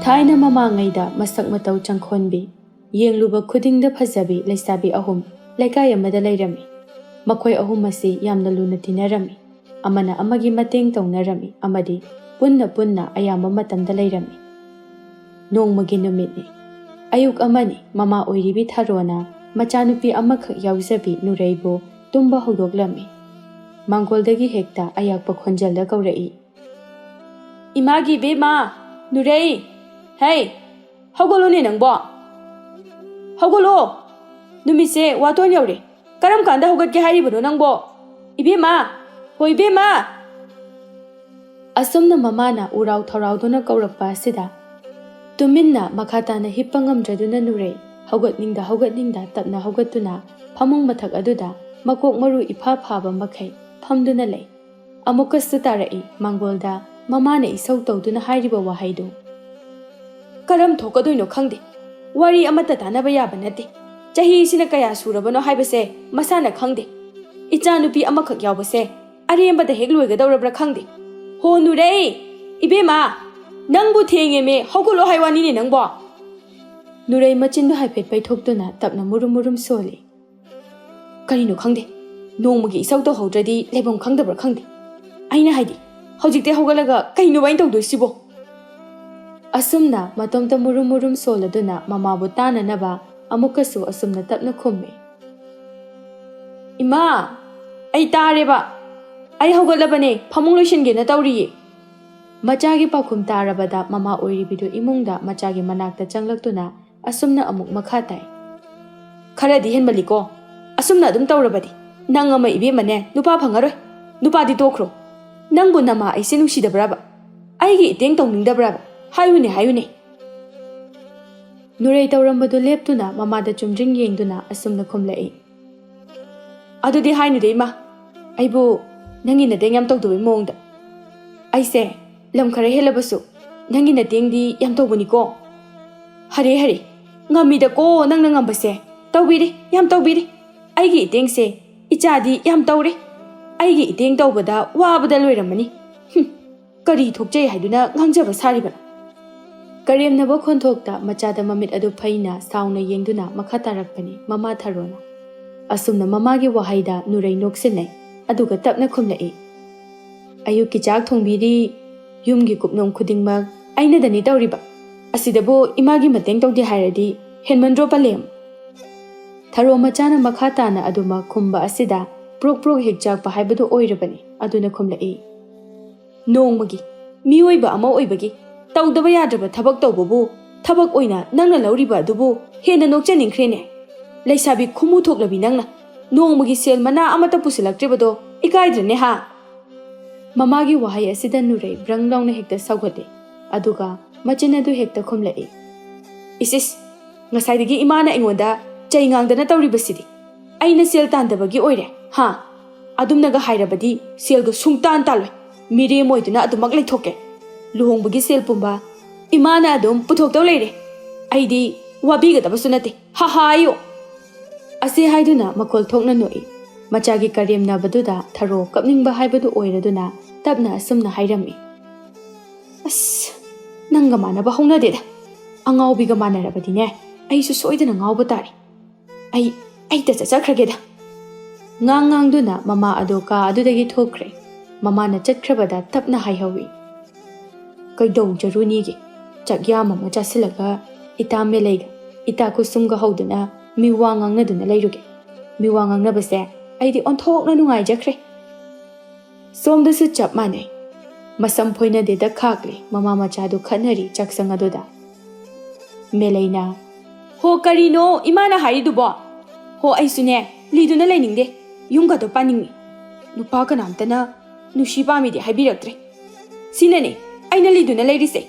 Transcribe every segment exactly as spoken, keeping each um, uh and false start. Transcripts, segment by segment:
ꯊꯥꯏꯅ ꯃꯃꯥꯡꯉꯩꯗ ꯃꯁꯛ ꯃꯇꯧ ꯆꯪꯈꯣꯟꯕꯤ, ꯌꯦꯡꯂꯨꯕ ꯈꯨꯗꯤꯡꯗ ꯐꯖꯕꯤ ꯂꯩꯁꯥꯕꯤ ꯑꯍꯨꯝ ꯂꯩꯀꯥꯏ ꯑꯃꯗ ꯂꯩꯔꯝꯃꯤ꯫ ꯃꯈꯣꯏ ꯑꯍꯨꯝ ꯑꯁꯤ ꯌꯥꯝꯅ ꯂꯨꯅ ꯇꯤꯟꯅꯔꯝꯃꯤ꯫ ꯑꯃꯅ ꯑꯃꯒꯤ ꯃꯇꯦꯡ ꯇꯧꯅꯔꯝꯃꯤ ꯑꯃꯗꯤ ꯄꯨꯟꯅ ꯄꯨꯟꯅ ꯑꯌꯥꯝꯕ ꯃꯇꯝꯗ ꯂꯩꯔꯝꯃꯤ꯫ ꯅꯣꯡꯃꯒꯤ ꯅꯨꯃꯤꯠꯅꯤ꯫ ꯑꯌꯨꯛ ꯑꯃꯅꯤ꯫ ꯃꯃꯥ ꯑꯣꯏꯔꯤꯕꯤ ꯊꯥꯔꯣꯅ ꯃꯆꯥꯅꯨꯄꯤ ꯑꯃꯈꯛ ꯌꯥꯎꯖꯕꯤ ꯅꯨꯔꯩꯕꯨ ꯇꯨꯝꯕ ꯍꯧꯗꯣꯛꯂꯝꯃꯤ꯫ ꯃꯥꯡꯒꯣꯜꯗꯒꯤ ꯍꯦꯛꯇ ꯑꯌꯥꯛꯄ ꯈꯣꯟꯖꯦꯜꯗ ꯀꯧꯔꯛꯏ, "ꯏꯃꯥꯒꯤ ꯏꯕꯦꯝꯃ, ꯅꯨꯔꯩ, ꯍꯩ, ꯍꯧꯒꯠꯂꯨꯅꯦ ꯅꯪꯕꯣ, ꯍꯧꯒꯠꯂꯣ, ꯅꯨꯃꯤꯠꯁꯦ ꯋꯥꯇꯣꯟ ꯌꯧꯔꯦ, ꯀꯔꯝ ꯀꯥꯟꯗ ꯍꯧꯒꯠꯀꯦ ꯍꯥꯏꯔꯤꯕꯅꯣ ꯅꯪꯕꯣ? ꯏꯕꯦꯝꯃ, ꯍꯣ ꯏꯕꯦꯝꯃ!" ꯑꯁꯨꯝꯅ ꯃꯃꯥꯅ ꯎꯔꯥꯎ ꯊꯧꯔꯥꯎꯗꯨꯅ ꯀꯧꯔꯛꯄ ꯑꯁꯤꯗ ꯇꯨꯃꯤꯟꯅ ꯃꯈꯥ ꯇꯥꯅ ꯍꯤꯞꯄ ꯉꯝꯗ꯭ꯔꯗꯨꯅ ꯅꯨꯔꯩ ꯍꯧꯒꯠꯅꯤꯡꯗ ꯍꯧꯒꯠꯅꯤꯡꯗ ꯇꯞꯅ ꯍꯧꯒꯠꯇꯨꯅ ꯐꯃꯨꯡ ꯃꯊꯛ ꯑꯗꯨꯗ ꯃꯀꯣꯛ ꯃꯔꯨ ꯏꯐꯥ ꯐꯥꯕ ꯃꯈꯩ ꯐꯝꯗꯨꯅ ꯂꯩ꯫ ꯑꯃꯨꯛꯀꯁꯨ ꯇꯥꯔꯛꯏ ꯃꯥꯡꯒꯣꯜꯗ ꯃꯃꯥꯅ ꯏꯁꯧ ꯇꯧꯗꯨꯅ ꯍꯥꯏꯔꯤꯕ ꯋꯥꯍꯩꯗꯨ꯫ "ꯀꯔꯝ ꯊꯣꯛꯀꯗꯣꯏꯅꯣ ꯈꯪꯗꯦ꯫ ꯋꯥꯔꯤ ꯑꯃꯠꯇ ꯇꯥꯟꯅꯕ ꯌꯥꯕ ꯅꯠꯇꯦ꯫ ꯆꯍꯤꯁꯤꯅ ꯀꯌꯥ ꯁꯨꯔꯕꯅꯣ ꯍꯥꯏꯕꯁꯦ ꯃꯁꯥꯅ ꯈꯪꯗꯦ꯫ ꯏꯆꯥ ꯅꯨꯄꯤ ꯑꯃꯈꯛ ꯌꯥꯎꯕꯁꯦ ꯑꯔꯦꯝꯕꯗ ꯍꯦꯛ ꯂꯣꯏꯒꯗꯧꯔꯕ꯭ꯔꯥ ꯈꯪꯗꯦ꯫ ꯍꯣ ꯅꯨꯔꯩ! ꯏꯕꯦꯝꯃ! ꯅꯪꯕꯨ ꯊꯦꯡꯉꯦꯃꯦ, ꯍꯧꯒꯠꯂꯣ ꯍꯥꯏ ꯋꯥꯅꯤꯅꯦ ꯅꯪꯕꯣ!" ꯅꯨꯔꯩ ꯃꯆꯤꯟꯗꯨ ꯍꯥꯏꯐꯦꯠ ꯄꯩꯊꯣꯛꯇꯨꯅ ꯇꯞꯅ ꯃꯨꯔꯨꯝ ꯃꯨꯔꯨꯝ ꯁꯣꯜꯂꯤ꯫ "ꯀꯔꯤꯅꯣ ꯈꯪꯗꯦ, ꯅꯣꯡꯃꯒꯤ ꯏꯁꯧ ꯇꯧꯍꯧꯗ꯭ꯔꯗꯤ ꯂꯩꯐꯝ ꯈꯪꯗꯕ꯭ꯔꯥ ꯈꯪꯗꯦ꯫ ꯑꯩꯅ ꯍꯥꯏꯗꯤ, ꯍꯧꯖꯤꯛꯇꯤ ꯍꯧꯒꯠꯂꯒ ꯀꯩꯅꯣꯕ ꯑꯩꯅ ꯇꯧꯗꯣꯏꯁꯤꯕꯣ?" ꯑꯁꯨꯝꯅ ꯃꯇꯣꯝꯇ ꯃꯨꯔꯨꯝ ꯃꯨꯔꯨꯝ ꯁꯣꯜꯂꯗꯨꯅ ꯃꯃꯥꯕꯨ ꯇꯥꯅꯅꯕ ꯑꯃꯨꯛꯀꯁꯨ ꯑꯁꯨꯝꯅ ꯇꯞꯅ ꯈꯨꯝꯃꯤ꯫ "ꯏꯃꯥ, ꯑꯩ ꯇꯥꯔꯦꯕ꯫ ꯑꯩ ꯍꯧꯒꯠꯂꯕꯅꯦ, ꯐꯃꯨꯡ ꯂꯣꯏꯁꯤꯟꯒꯦꯅ ꯇꯧꯔꯤꯌꯦ꯫" ꯃꯆꯥꯒꯤ ꯄꯥꯎꯈꯨꯝ ꯇꯥꯔꯕꯗ ꯃꯃꯥ ꯑꯣꯏꯔꯤꯕꯤꯗꯨ ꯏꯃꯨꯡꯗ ꯃꯆꯥꯒꯤ ꯃꯅꯥꯛꯇ ꯆꯪꯂꯛꯇꯨꯅ ꯑꯁꯨꯝꯅ ꯑꯃꯨꯛ ꯃꯈꯥ ꯇꯥꯏ꯫ "ꯈꯔꯗꯤ ꯍꯦꯟꯃꯜꯂꯤꯀꯣ꯫ ꯑꯁꯨꯝꯅ ꯑꯗꯨꯝ ꯇꯧꯔꯕꯗꯤ ꯅꯪ ꯑꯃ ꯏꯕꯦꯝꯃꯅꯦ ꯅꯨꯄꯥ ꯐꯪꯉꯔꯣꯏ꯫ ꯅꯨꯄꯥꯗꯤ ꯇꯣꯛꯈ꯭ꯔꯣ꯫ ꯅꯪꯕꯨ ꯅꯃꯥ ꯑꯩꯁꯦ ꯅꯨꯡꯁꯤꯗꯕ꯭ꯔꯕ? ꯑꯩꯒꯤ ꯏꯇꯦꯡ ꯇꯧꯅꯤꯡꯗꯕ꯭ꯔꯕ? ꯍꯥꯏꯌꯨꯅꯦ, ꯍꯥꯏꯌꯨꯅꯦ꯫" ꯅꯨꯔꯩ ꯇꯧꯔꯝꯕꯗꯨ ꯂꯦꯞꯇꯨꯅ ꯃꯃꯥꯗ ꯆꯨꯝꯗ꯭ꯔꯤꯡ ꯌꯦꯡꯗꯨꯅ ꯑꯁꯨꯝꯅ ꯈꯨꯝꯂꯛꯏ꯫ "ꯑꯗꯨꯗꯤ ꯍꯥꯏꯅꯨꯗ ꯏꯃꯥ, ꯑꯩꯕꯨ ꯅꯪꯒꯤ ꯅꯇꯦꯡ ꯌꯥꯝ ꯇꯧꯗꯕꯩ ꯃꯑꯣꯡꯗ꯫ ꯑꯩꯁꯦ ꯂꯝ ꯈꯔ ꯍꯦꯜꯂꯕꯁꯨ ꯅꯪꯒꯤ ꯅꯇꯦꯡꯗꯤ ꯌꯥꯝ ꯇꯧꯕꯅꯤꯀꯣ꯫ ꯍꯔꯦ ꯍꯔꯦ, ꯉꯝꯃꯤꯗꯀꯣ ꯅꯪꯅ ꯉꯝꯕꯁꯦ꯫ ꯇꯧꯕꯤꯔꯤ, ꯌꯥꯝ ꯇꯧꯕꯤꯔꯤ꯫ ꯑꯩꯒꯤ ꯏꯇꯦꯡꯁꯦ ꯏꯆꯥꯗꯤ ꯌꯥꯝ ꯇꯧꯔꯦ꯫ ꯑꯩꯒꯤ ꯏꯇꯦꯡ ꯇꯧꯕꯗ ꯋꯥꯕꯗ ꯂꯣꯏꯔꯝꯃꯅꯤ꯫ ꯍꯨꯝ, ꯀꯔꯤ ꯊꯣꯛꯆꯩ ꯍꯥꯏꯗꯨꯅ ꯉꯥꯡꯖꯕ ꯁꯥꯔꯤꯕꯅꯣ?" ꯀꯔꯦꯝꯅꯕ ꯈꯣꯟꯊꯣꯛꯇ ꯃꯆꯥꯗ ꯃꯃꯤꯠ ꯑꯗꯨ ꯐꯩꯅ ꯁꯥꯎꯅ ꯌꯦꯡꯗꯨꯅ ꯃꯈꯥ ꯇꯥꯔꯛꯄꯅꯤ ꯃꯃꯥ ꯊꯔꯣꯅ꯫ ꯑꯁꯨꯝꯅ ꯃꯃꯥꯒꯤ ꯋꯥꯍꯩꯗ ꯅꯨꯔꯩ ꯅꯣꯛꯁꯤꯟꯅꯩ, ꯑꯗꯨꯒ ꯇꯞꯅ ꯈꯨꯝꯂꯛꯏ, "ꯑꯌꯨꯛꯀꯤ ꯆꯥꯛ ꯊꯣꯡꯕꯤꯔꯤ, ꯌꯨꯝꯒꯤ ꯀꯨꯞꯅꯣꯝ ꯈꯨꯗꯤꯡꯃꯛ ꯑꯩꯅꯗꯅꯤ ꯇꯧꯔꯤꯕ꯫ ꯑꯁꯤꯗꯕꯨ ꯏꯃꯥꯒꯤ ꯃꯇꯦꯡ ꯇꯧꯗꯦ ꯍꯥꯏꯔꯗꯤ ꯍꯦꯟꯃꯟꯗ꯭ꯔꯣ ꯄꯂꯦꯝ?" ꯊꯔꯣ ꯃꯆꯥꯅ ꯃꯈꯥ ꯇꯥꯅ ꯑꯗꯨꯃꯛ ꯈꯨꯝꯕ ꯑꯁꯤꯗ ꯄ꯭ꯔꯣꯛ ꯄ꯭ꯔꯣꯛ ꯍꯦꯛ ꯆꯥꯛꯄ ꯍꯥꯏꯕꯗꯨ ꯑꯣꯏꯔꯕꯅꯤ꯫ ꯑꯗꯨꯅ ꯈꯨꯝꯂꯛꯏ, "ꯅꯣꯡꯃꯒꯤ ꯃꯤꯑꯣꯏꯕ ꯑꯃ ꯑꯣꯏꯕꯒꯤ ꯇꯧꯗꯕ ꯌꯥꯗ꯭ꯔꯕ ꯊꯕꯛ ꯇꯧꯕꯕꯨ ꯊꯕꯛ ꯑꯣꯏꯅ ꯅꯪꯅ ꯂꯧꯔꯤꯕ ꯑꯗꯨꯕꯨ ꯍꯦꯟꯅ ꯅꯣꯛꯆꯅꯤꯡꯈ꯭ꯔꯦꯅꯦ꯫ ꯂꯩꯁꯥꯕꯤ ꯈꯨꯃꯨ ꯊꯣꯛꯂꯕꯤ ꯅꯪꯅ ꯅꯣꯡꯃꯒꯤ ꯁꯦꯜ ꯃꯅꯥ ꯑꯃꯠꯇ ꯄꯨꯁꯤꯜꯂꯛꯇ꯭ꯔꯤꯕꯗꯣ ꯏꯀꯥꯏꯗ꯭ꯔꯅꯦ ꯍꯥ?" ꯃꯃꯥꯒꯤ ꯋꯥꯍꯩ ꯑꯁꯤꯗ ꯅꯨꯔꯩ ꯕ꯭ꯔꯪ ꯂꯥꯎꯅ ꯍꯦꯛꯇ ꯁꯧꯒꯠꯂꯤ, ꯑꯗꯨꯒ ꯃꯆꯤꯟ ꯑꯗꯨ ꯍꯦꯛꯇ ꯈꯨꯝꯂꯛꯏ, "ꯏꯁ ꯏꯁ, ꯉꯁꯥꯏꯗꯒꯤ ꯏꯃꯥꯅ ꯑꯩꯉꯣꯟꯗ ꯆꯩ ꯉꯥꯡꯗꯅ ꯇꯧꯔꯤꯕꯁꯤꯗꯤ ꯑꯩꯅ ꯁꯦꯜ ꯇꯥꯟꯗꯕꯒꯤ ꯑꯣꯏꯔꯦ ꯍꯥ? ꯑꯗꯨꯝꯅꯒ ꯍꯥꯏꯔꯕꯗꯤ ꯁꯦꯜꯒ ꯁꯨꯡꯇꯥꯟ ꯇꯥꯜꯂꯣꯏ, ꯃꯤꯔꯦꯝ ꯑꯣꯏꯗꯨꯅ ꯑꯗꯨꯃꯛ ꯂꯩꯊꯣꯛꯀꯦ꯫ ꯂꯨꯍꯣꯡꯕꯒꯤ ꯁꯦꯜ ꯄꯨꯝꯕ ꯏꯃꯥꯅ ꯑꯗꯨꯝ ꯄꯨꯊꯣꯛꯇꯧ ꯂꯩꯔꯦ꯫ ꯑꯩꯗꯤ ꯋꯥꯕꯤꯒꯗꯕꯁꯨ ꯅꯠꯇꯦ, ꯍꯥ ꯍꯥ ꯑꯌꯣ!" ꯑꯁꯤ ꯍꯥꯏꯗꯨꯅ ꯃꯈꯣꯜ ꯊꯣꯛꯅ ꯅꯣꯛꯏ꯫ ꯃꯆꯥꯒꯤ ꯀꯔꯦꯝꯅꯕꯗꯨꯗ ꯊꯔꯣ ꯀꯞꯅꯤꯡꯕ ꯍꯥꯏꯕꯗꯨ ꯑꯣꯏꯔꯗꯨꯅ ꯇꯞꯅ ꯑꯁꯨꯝꯅ ꯍꯥꯏꯔꯝꯃꯤ, "ꯑꯁ, ꯅꯪꯒ ꯃꯥꯟꯅꯕ ꯍꯧꯅꯗꯦꯗ꯫ ꯑꯉꯥꯎꯕꯤꯒ ꯃꯥꯟꯅꯔꯕꯗꯤꯅꯦ, ꯑꯩꯁꯨ ꯁꯣꯏꯗꯅ ꯉꯥꯎꯕ ꯇꯥꯔꯦ꯫ ꯑꯩ, ꯑꯩ ꯇ ꯆꯠꯆꯈ꯭ꯔꯒꯦꯗ꯫" ꯉꯥꯡ ꯉꯥꯡꯗꯨꯅ ꯃꯃꯥ ꯑꯗꯨ ꯀꯥ ꯑꯗꯨꯗꯒꯤ ꯊꯣꯛꯈ꯭ꯔꯦ꯫ ꯃꯃꯥꯅ ꯆꯠꯈ꯭ꯔꯕꯗ ꯇꯞꯅ ꯍꯥꯏꯍꯧꯏ, "ꯀꯩꯗꯧꯖꯔꯨꯅꯤꯒꯦ? ꯆꯥꯛꯌꯥꯝ ꯑꯃ ꯆꯥꯁꯤꯜꯂꯒ ꯏꯇꯥ ꯃꯦꯂꯩꯒ ꯏꯇꯥ ꯀꯨꯁꯨꯝꯒ ꯍꯧꯗꯨꯅ ꯃꯤ ꯋꯥ ꯉꯥꯡꯅꯗꯨꯅ ꯂꯩꯔꯨꯒꯦ꯫ ꯃꯤ ꯋꯥ ꯉꯥꯡꯅꯕꯁꯦ ꯑꯩꯗꯤ ꯑꯣꯟꯊꯣꯛꯅ ꯅꯨꯡꯉꯥꯏꯖꯈ꯭ꯔꯦ꯫" ꯁꯣꯝꯗꯁꯨ ꯆꯞ ꯃꯥꯟꯅꯩ꯫ ꯃꯁꯝ ꯐꯣꯏꯅꯗꯦꯗ ꯈꯥꯛꯂꯦ ꯃꯃꯥ ꯃꯆꯥꯗꯨ ꯈꯠꯅꯔꯤ ꯆꯥꯛꯁꯪ ꯑꯗꯨꯗ꯫ ꯃꯦꯂꯩꯅ, "ꯍꯣ, ꯀꯔꯤꯅꯣ ꯏꯃꯥꯅ ꯍꯥꯏꯔꯤꯗꯨꯕꯣ? ꯍꯣ, ꯑꯩꯁꯨꯅꯦ, ꯂꯤꯗꯨꯅ ꯂꯩꯅꯤꯡꯗꯦ꯫ ꯌꯨꯝꯒꯗꯣ ꯄꯥꯅꯤꯡꯉꯤ꯫ ꯅꯨꯄꯥ ꯀꯅꯥꯝꯇꯅ ꯅꯨꯡꯁꯤ ꯄꯥꯝꯃꯤꯗꯤ ꯍꯥꯏꯕꯤꯔꯛꯇ꯭ꯔꯦ꯫ ꯁꯤꯅꯅꯦ ꯑꯩꯅ ꯂꯤꯗꯨꯅ ꯂꯩꯔꯤꯁꯦ꯫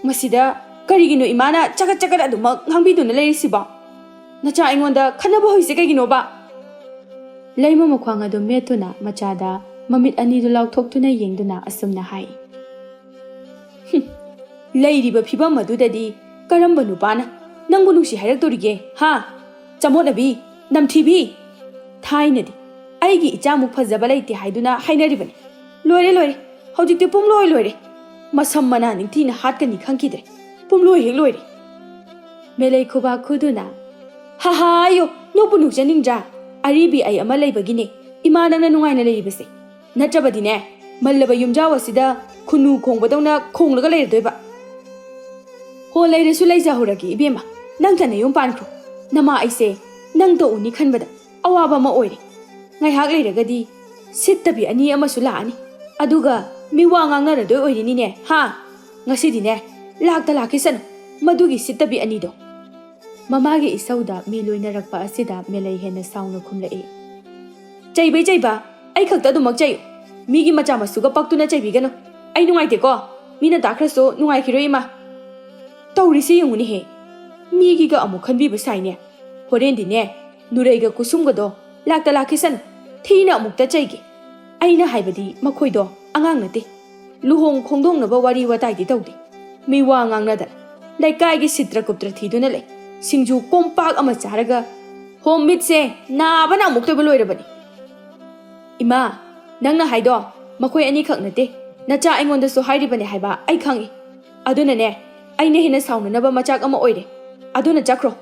ꯃꯁꯤꯗ ꯀꯔꯤꯒꯤꯅꯣ ꯏꯃꯥꯅ ꯆꯒꯠ ꯆꯒꯠ ꯑꯗꯨꯃꯛ ꯉꯥꯡꯕꯤꯗꯨꯅ ꯂꯩꯔꯤꯁꯤꯕꯣ? ꯅꯆꯥ ꯑꯩꯉꯣꯟꯗ ꯈꯠꯅꯕ ꯍꯧꯏꯁꯦ ꯀꯩꯒꯤꯅꯣꯕ?" ꯂꯩꯃ ꯃꯈ꯭ꯋꯥꯡ ꯑꯗꯨ ꯃꯦꯠꯇꯨꯅ ꯃꯆꯥꯗ ꯃꯃꯤꯠ ꯑꯅꯤꯗꯨ ꯂꯥꯎꯊꯣꯛꯇꯨꯅ ꯌꯦꯡꯗꯨꯅ ꯑꯁꯨꯝꯅ ꯍꯥꯏ, "ꯍꯨꯝ, ꯂꯩꯔꯤꯕ ꯐꯤꯕꯝ ꯑꯗꯨꯗꯗꯤ ꯀꯔꯝꯕ ꯅꯨꯄꯥꯅ ꯅꯪꯕꯨ ꯅꯨꯡꯁꯤ ꯍꯥꯏꯔꯛꯇꯣꯔꯤꯒꯦ, ꯍꯥ? ꯆꯃꯣꯠꯅꯕꯤ, ꯅꯝꯊꯤꯕꯤ! ꯊꯥꯏꯅꯗꯤ ꯑꯩꯒꯤ ꯏꯆꯥꯃꯨꯛ ꯐꯖꯕ ꯂꯩꯇꯦ ꯍꯥꯏꯗꯨꯅ ꯍꯥꯏꯅꯔꯤꯕꯅꯤ꯫ ꯂꯣꯏꯔꯦ, ꯂꯣꯏꯔꯦ꯫ ꯍꯧꯖꯤꯛꯇꯤ ꯄꯨꯝꯂꯣꯏ ꯂꯣꯏꯔꯦ꯫ ꯃꯁꯝ ꯃꯅꯥ ꯅꯤꯡꯊꯤꯅ ꯍꯥꯠꯀꯅꯤ ꯈꯪꯈꯤꯗ꯭ꯔꯦ꯫ ꯄꯨꯝꯂꯣꯏ ꯍꯦꯛ ꯂꯣꯏꯔꯦ꯫ ꯃꯦꯂꯩ ꯈꯨꯕꯥꯛ ꯈꯨꯗꯨꯅ, "ꯍꯥ ꯍꯥ, ꯑꯌꯣ, ꯅꯣꯛꯄꯨ ꯅꯣꯛꯆꯅꯤꯡꯗ꯭ꯔꯥ? ꯑꯔꯤꯕꯤ ꯑꯩ ꯑꯃ ꯂꯩꯕꯒꯤꯅꯦ ꯏꯃꯥ ꯅꯪꯅ ꯅꯨꯡꯉꯥꯏꯅ ꯂꯩꯔꯤꯕꯁꯦ꯫ ꯅꯠꯇ꯭ꯔꯕꯗꯤꯅꯦ, ꯃꯜꯂꯕ ꯌꯨꯝꯖꯥꯎ ꯑꯁꯤꯗ ꯈꯨꯅꯨ ꯈꯣꯡꯕꯗꯧꯅ ꯈꯣꯡꯂꯒ ꯂꯩꯔꯗꯣꯏꯕ꯫ ꯍꯣ, ꯂꯩꯔꯁꯨ ꯂꯩꯖꯍꯧꯔꯒꯦ ꯏꯕꯦꯝꯃ, ꯅꯪ ꯊꯅ ꯌꯨꯝ ꯄꯥꯟꯈ꯭ꯔꯣ꯫ ꯅꯃꯥ ꯑꯩꯁꯦ ꯅꯪꯇ ꯎꯅꯤ ꯈꯟꯕꯗ ꯑꯋꯥꯕ ꯑꯃ ꯑꯣꯏꯔꯦ꯫ ꯉꯥꯏꯍꯥꯛ ꯂꯩꯔꯒꯗꯤ ꯁꯤꯠꯇꯕꯤ ꯑꯅꯤ ꯑꯃꯁꯨ ꯂꯥꯛꯑꯅꯤ꯫ ꯑꯗꯨꯒ ꯃꯤ ꯋꯥ ꯉꯥꯡꯅꯔꯗꯣꯏ ꯑꯣꯏꯔꯤꯅꯤꯅꯦ, ꯍꯥ? ꯉꯁꯤꯗꯤꯅꯦ, ꯂꯥꯛꯇ ꯂꯥꯛꯈꯤꯁꯅꯨ ꯃꯗꯨꯒꯤ ꯁꯤꯠꯇꯕꯤ ꯑꯅꯤꯗꯣ꯫" ꯃꯃꯥꯒꯤ ꯏꯁꯧꯗ ꯃꯤ ꯂꯣꯏꯅꯔꯛꯄ ꯑꯁꯤꯗ ꯃꯦꯂꯩ ꯍꯦꯟꯅ ꯁꯥꯎꯅ ꯈꯨꯝꯂꯛꯏ꯫ "ꯆꯩꯕꯩ ꯆꯩꯕ, ꯑꯩ ꯈꯛꯇ ꯑꯗꯨꯃꯛ ꯆꯩꯌꯨ꯫ ꯃꯤꯒꯤ ꯃꯆꯥ ꯃꯁꯨꯒ ꯄꯛꯇꯨꯅ ꯆꯩꯕꯤꯒꯅꯨ꯫ ꯑꯩ ꯅꯨꯡꯉꯥꯏꯇꯦꯀꯣ꯫ ꯃꯤꯅ ꯇꯥꯈ꯭ꯔꯁꯨ ꯅꯨꯡꯉꯥꯏꯈꯤꯔꯣꯏ ꯏꯃꯥ꯫ ꯇꯧꯔꯤꯁꯤ ꯌꯦꯡꯉꯨꯅꯦꯍꯦ꯫ ꯃꯤꯒꯤꯒ ꯑꯃꯨꯛ ꯈꯟꯕꯤꯕ ꯁꯥꯏꯅꯦ꯫ ꯍꯣꯔꯦꯟꯗꯤꯅꯦ, ꯅꯨꯔꯩꯒ ꯀꯨꯁꯨꯝꯒꯗꯣ ꯂꯥꯛꯇ ꯂꯥꯛꯈꯤꯁꯅꯨ꯫ ꯊꯤꯅ ꯑꯃꯨꯛꯇ ꯆꯩꯒꯦ꯫ ꯑꯩꯅ ꯍꯥꯏꯕꯗꯤ ꯃꯈꯣꯏꯗꯣ ꯑꯉꯥꯡ ꯅꯠꯇꯦ꯫ ꯂꯨꯍꯣꯡ ꯈꯣꯡꯗꯣꯡꯅꯕ ꯋꯥꯔꯤ ꯋꯥꯇꯥꯏꯗꯤ ꯇꯧꯗꯦ꯫ ꯃꯤ ꯋꯥ ꯉꯥꯡꯅꯗꯅ ꯂꯩꯀꯥꯏꯒꯤ ꯁꯤꯇ꯭ꯔ ꯀꯨꯞꯇ꯭ꯔ ꯊꯤꯗꯨꯅ ꯂꯩ꯫ ꯁꯤꯡꯖꯨ ꯀꯣꯝꯄꯥꯛ ꯑꯃ ꯆꯥꯔꯒ ꯍꯣꯝ ꯃꯤꯠꯁꯦ ꯅꯥꯕꯅ ꯑꯃꯨꯛꯇꯣꯏꯕ ꯂꯣꯏꯔꯕꯅꯤ꯫ ꯏꯃꯥ, ꯅꯪꯅ ꯍꯥꯏꯗꯣ ꯃꯈꯣꯏ ꯑꯅꯤꯈꯛ ꯅꯠꯇꯦ, ꯅꯆꯥ ꯑꯩꯉꯣꯟꯗꯁꯨ ꯍꯥꯏꯔꯤꯕꯅꯦ ꯍꯥꯏꯕ ꯑꯩ ꯈꯪꯏ꯫ ꯑꯗꯨꯅꯅꯦ, ꯑꯩꯅ ꯍꯦꯟꯅ ꯁꯥꯎꯅꯅꯕ ꯃꯆꯥꯛ ꯑꯃ ꯑꯣꯏꯔꯦ꯫ ꯑꯗꯨꯅ ꯆꯠꯈ꯭ꯔꯣ꯫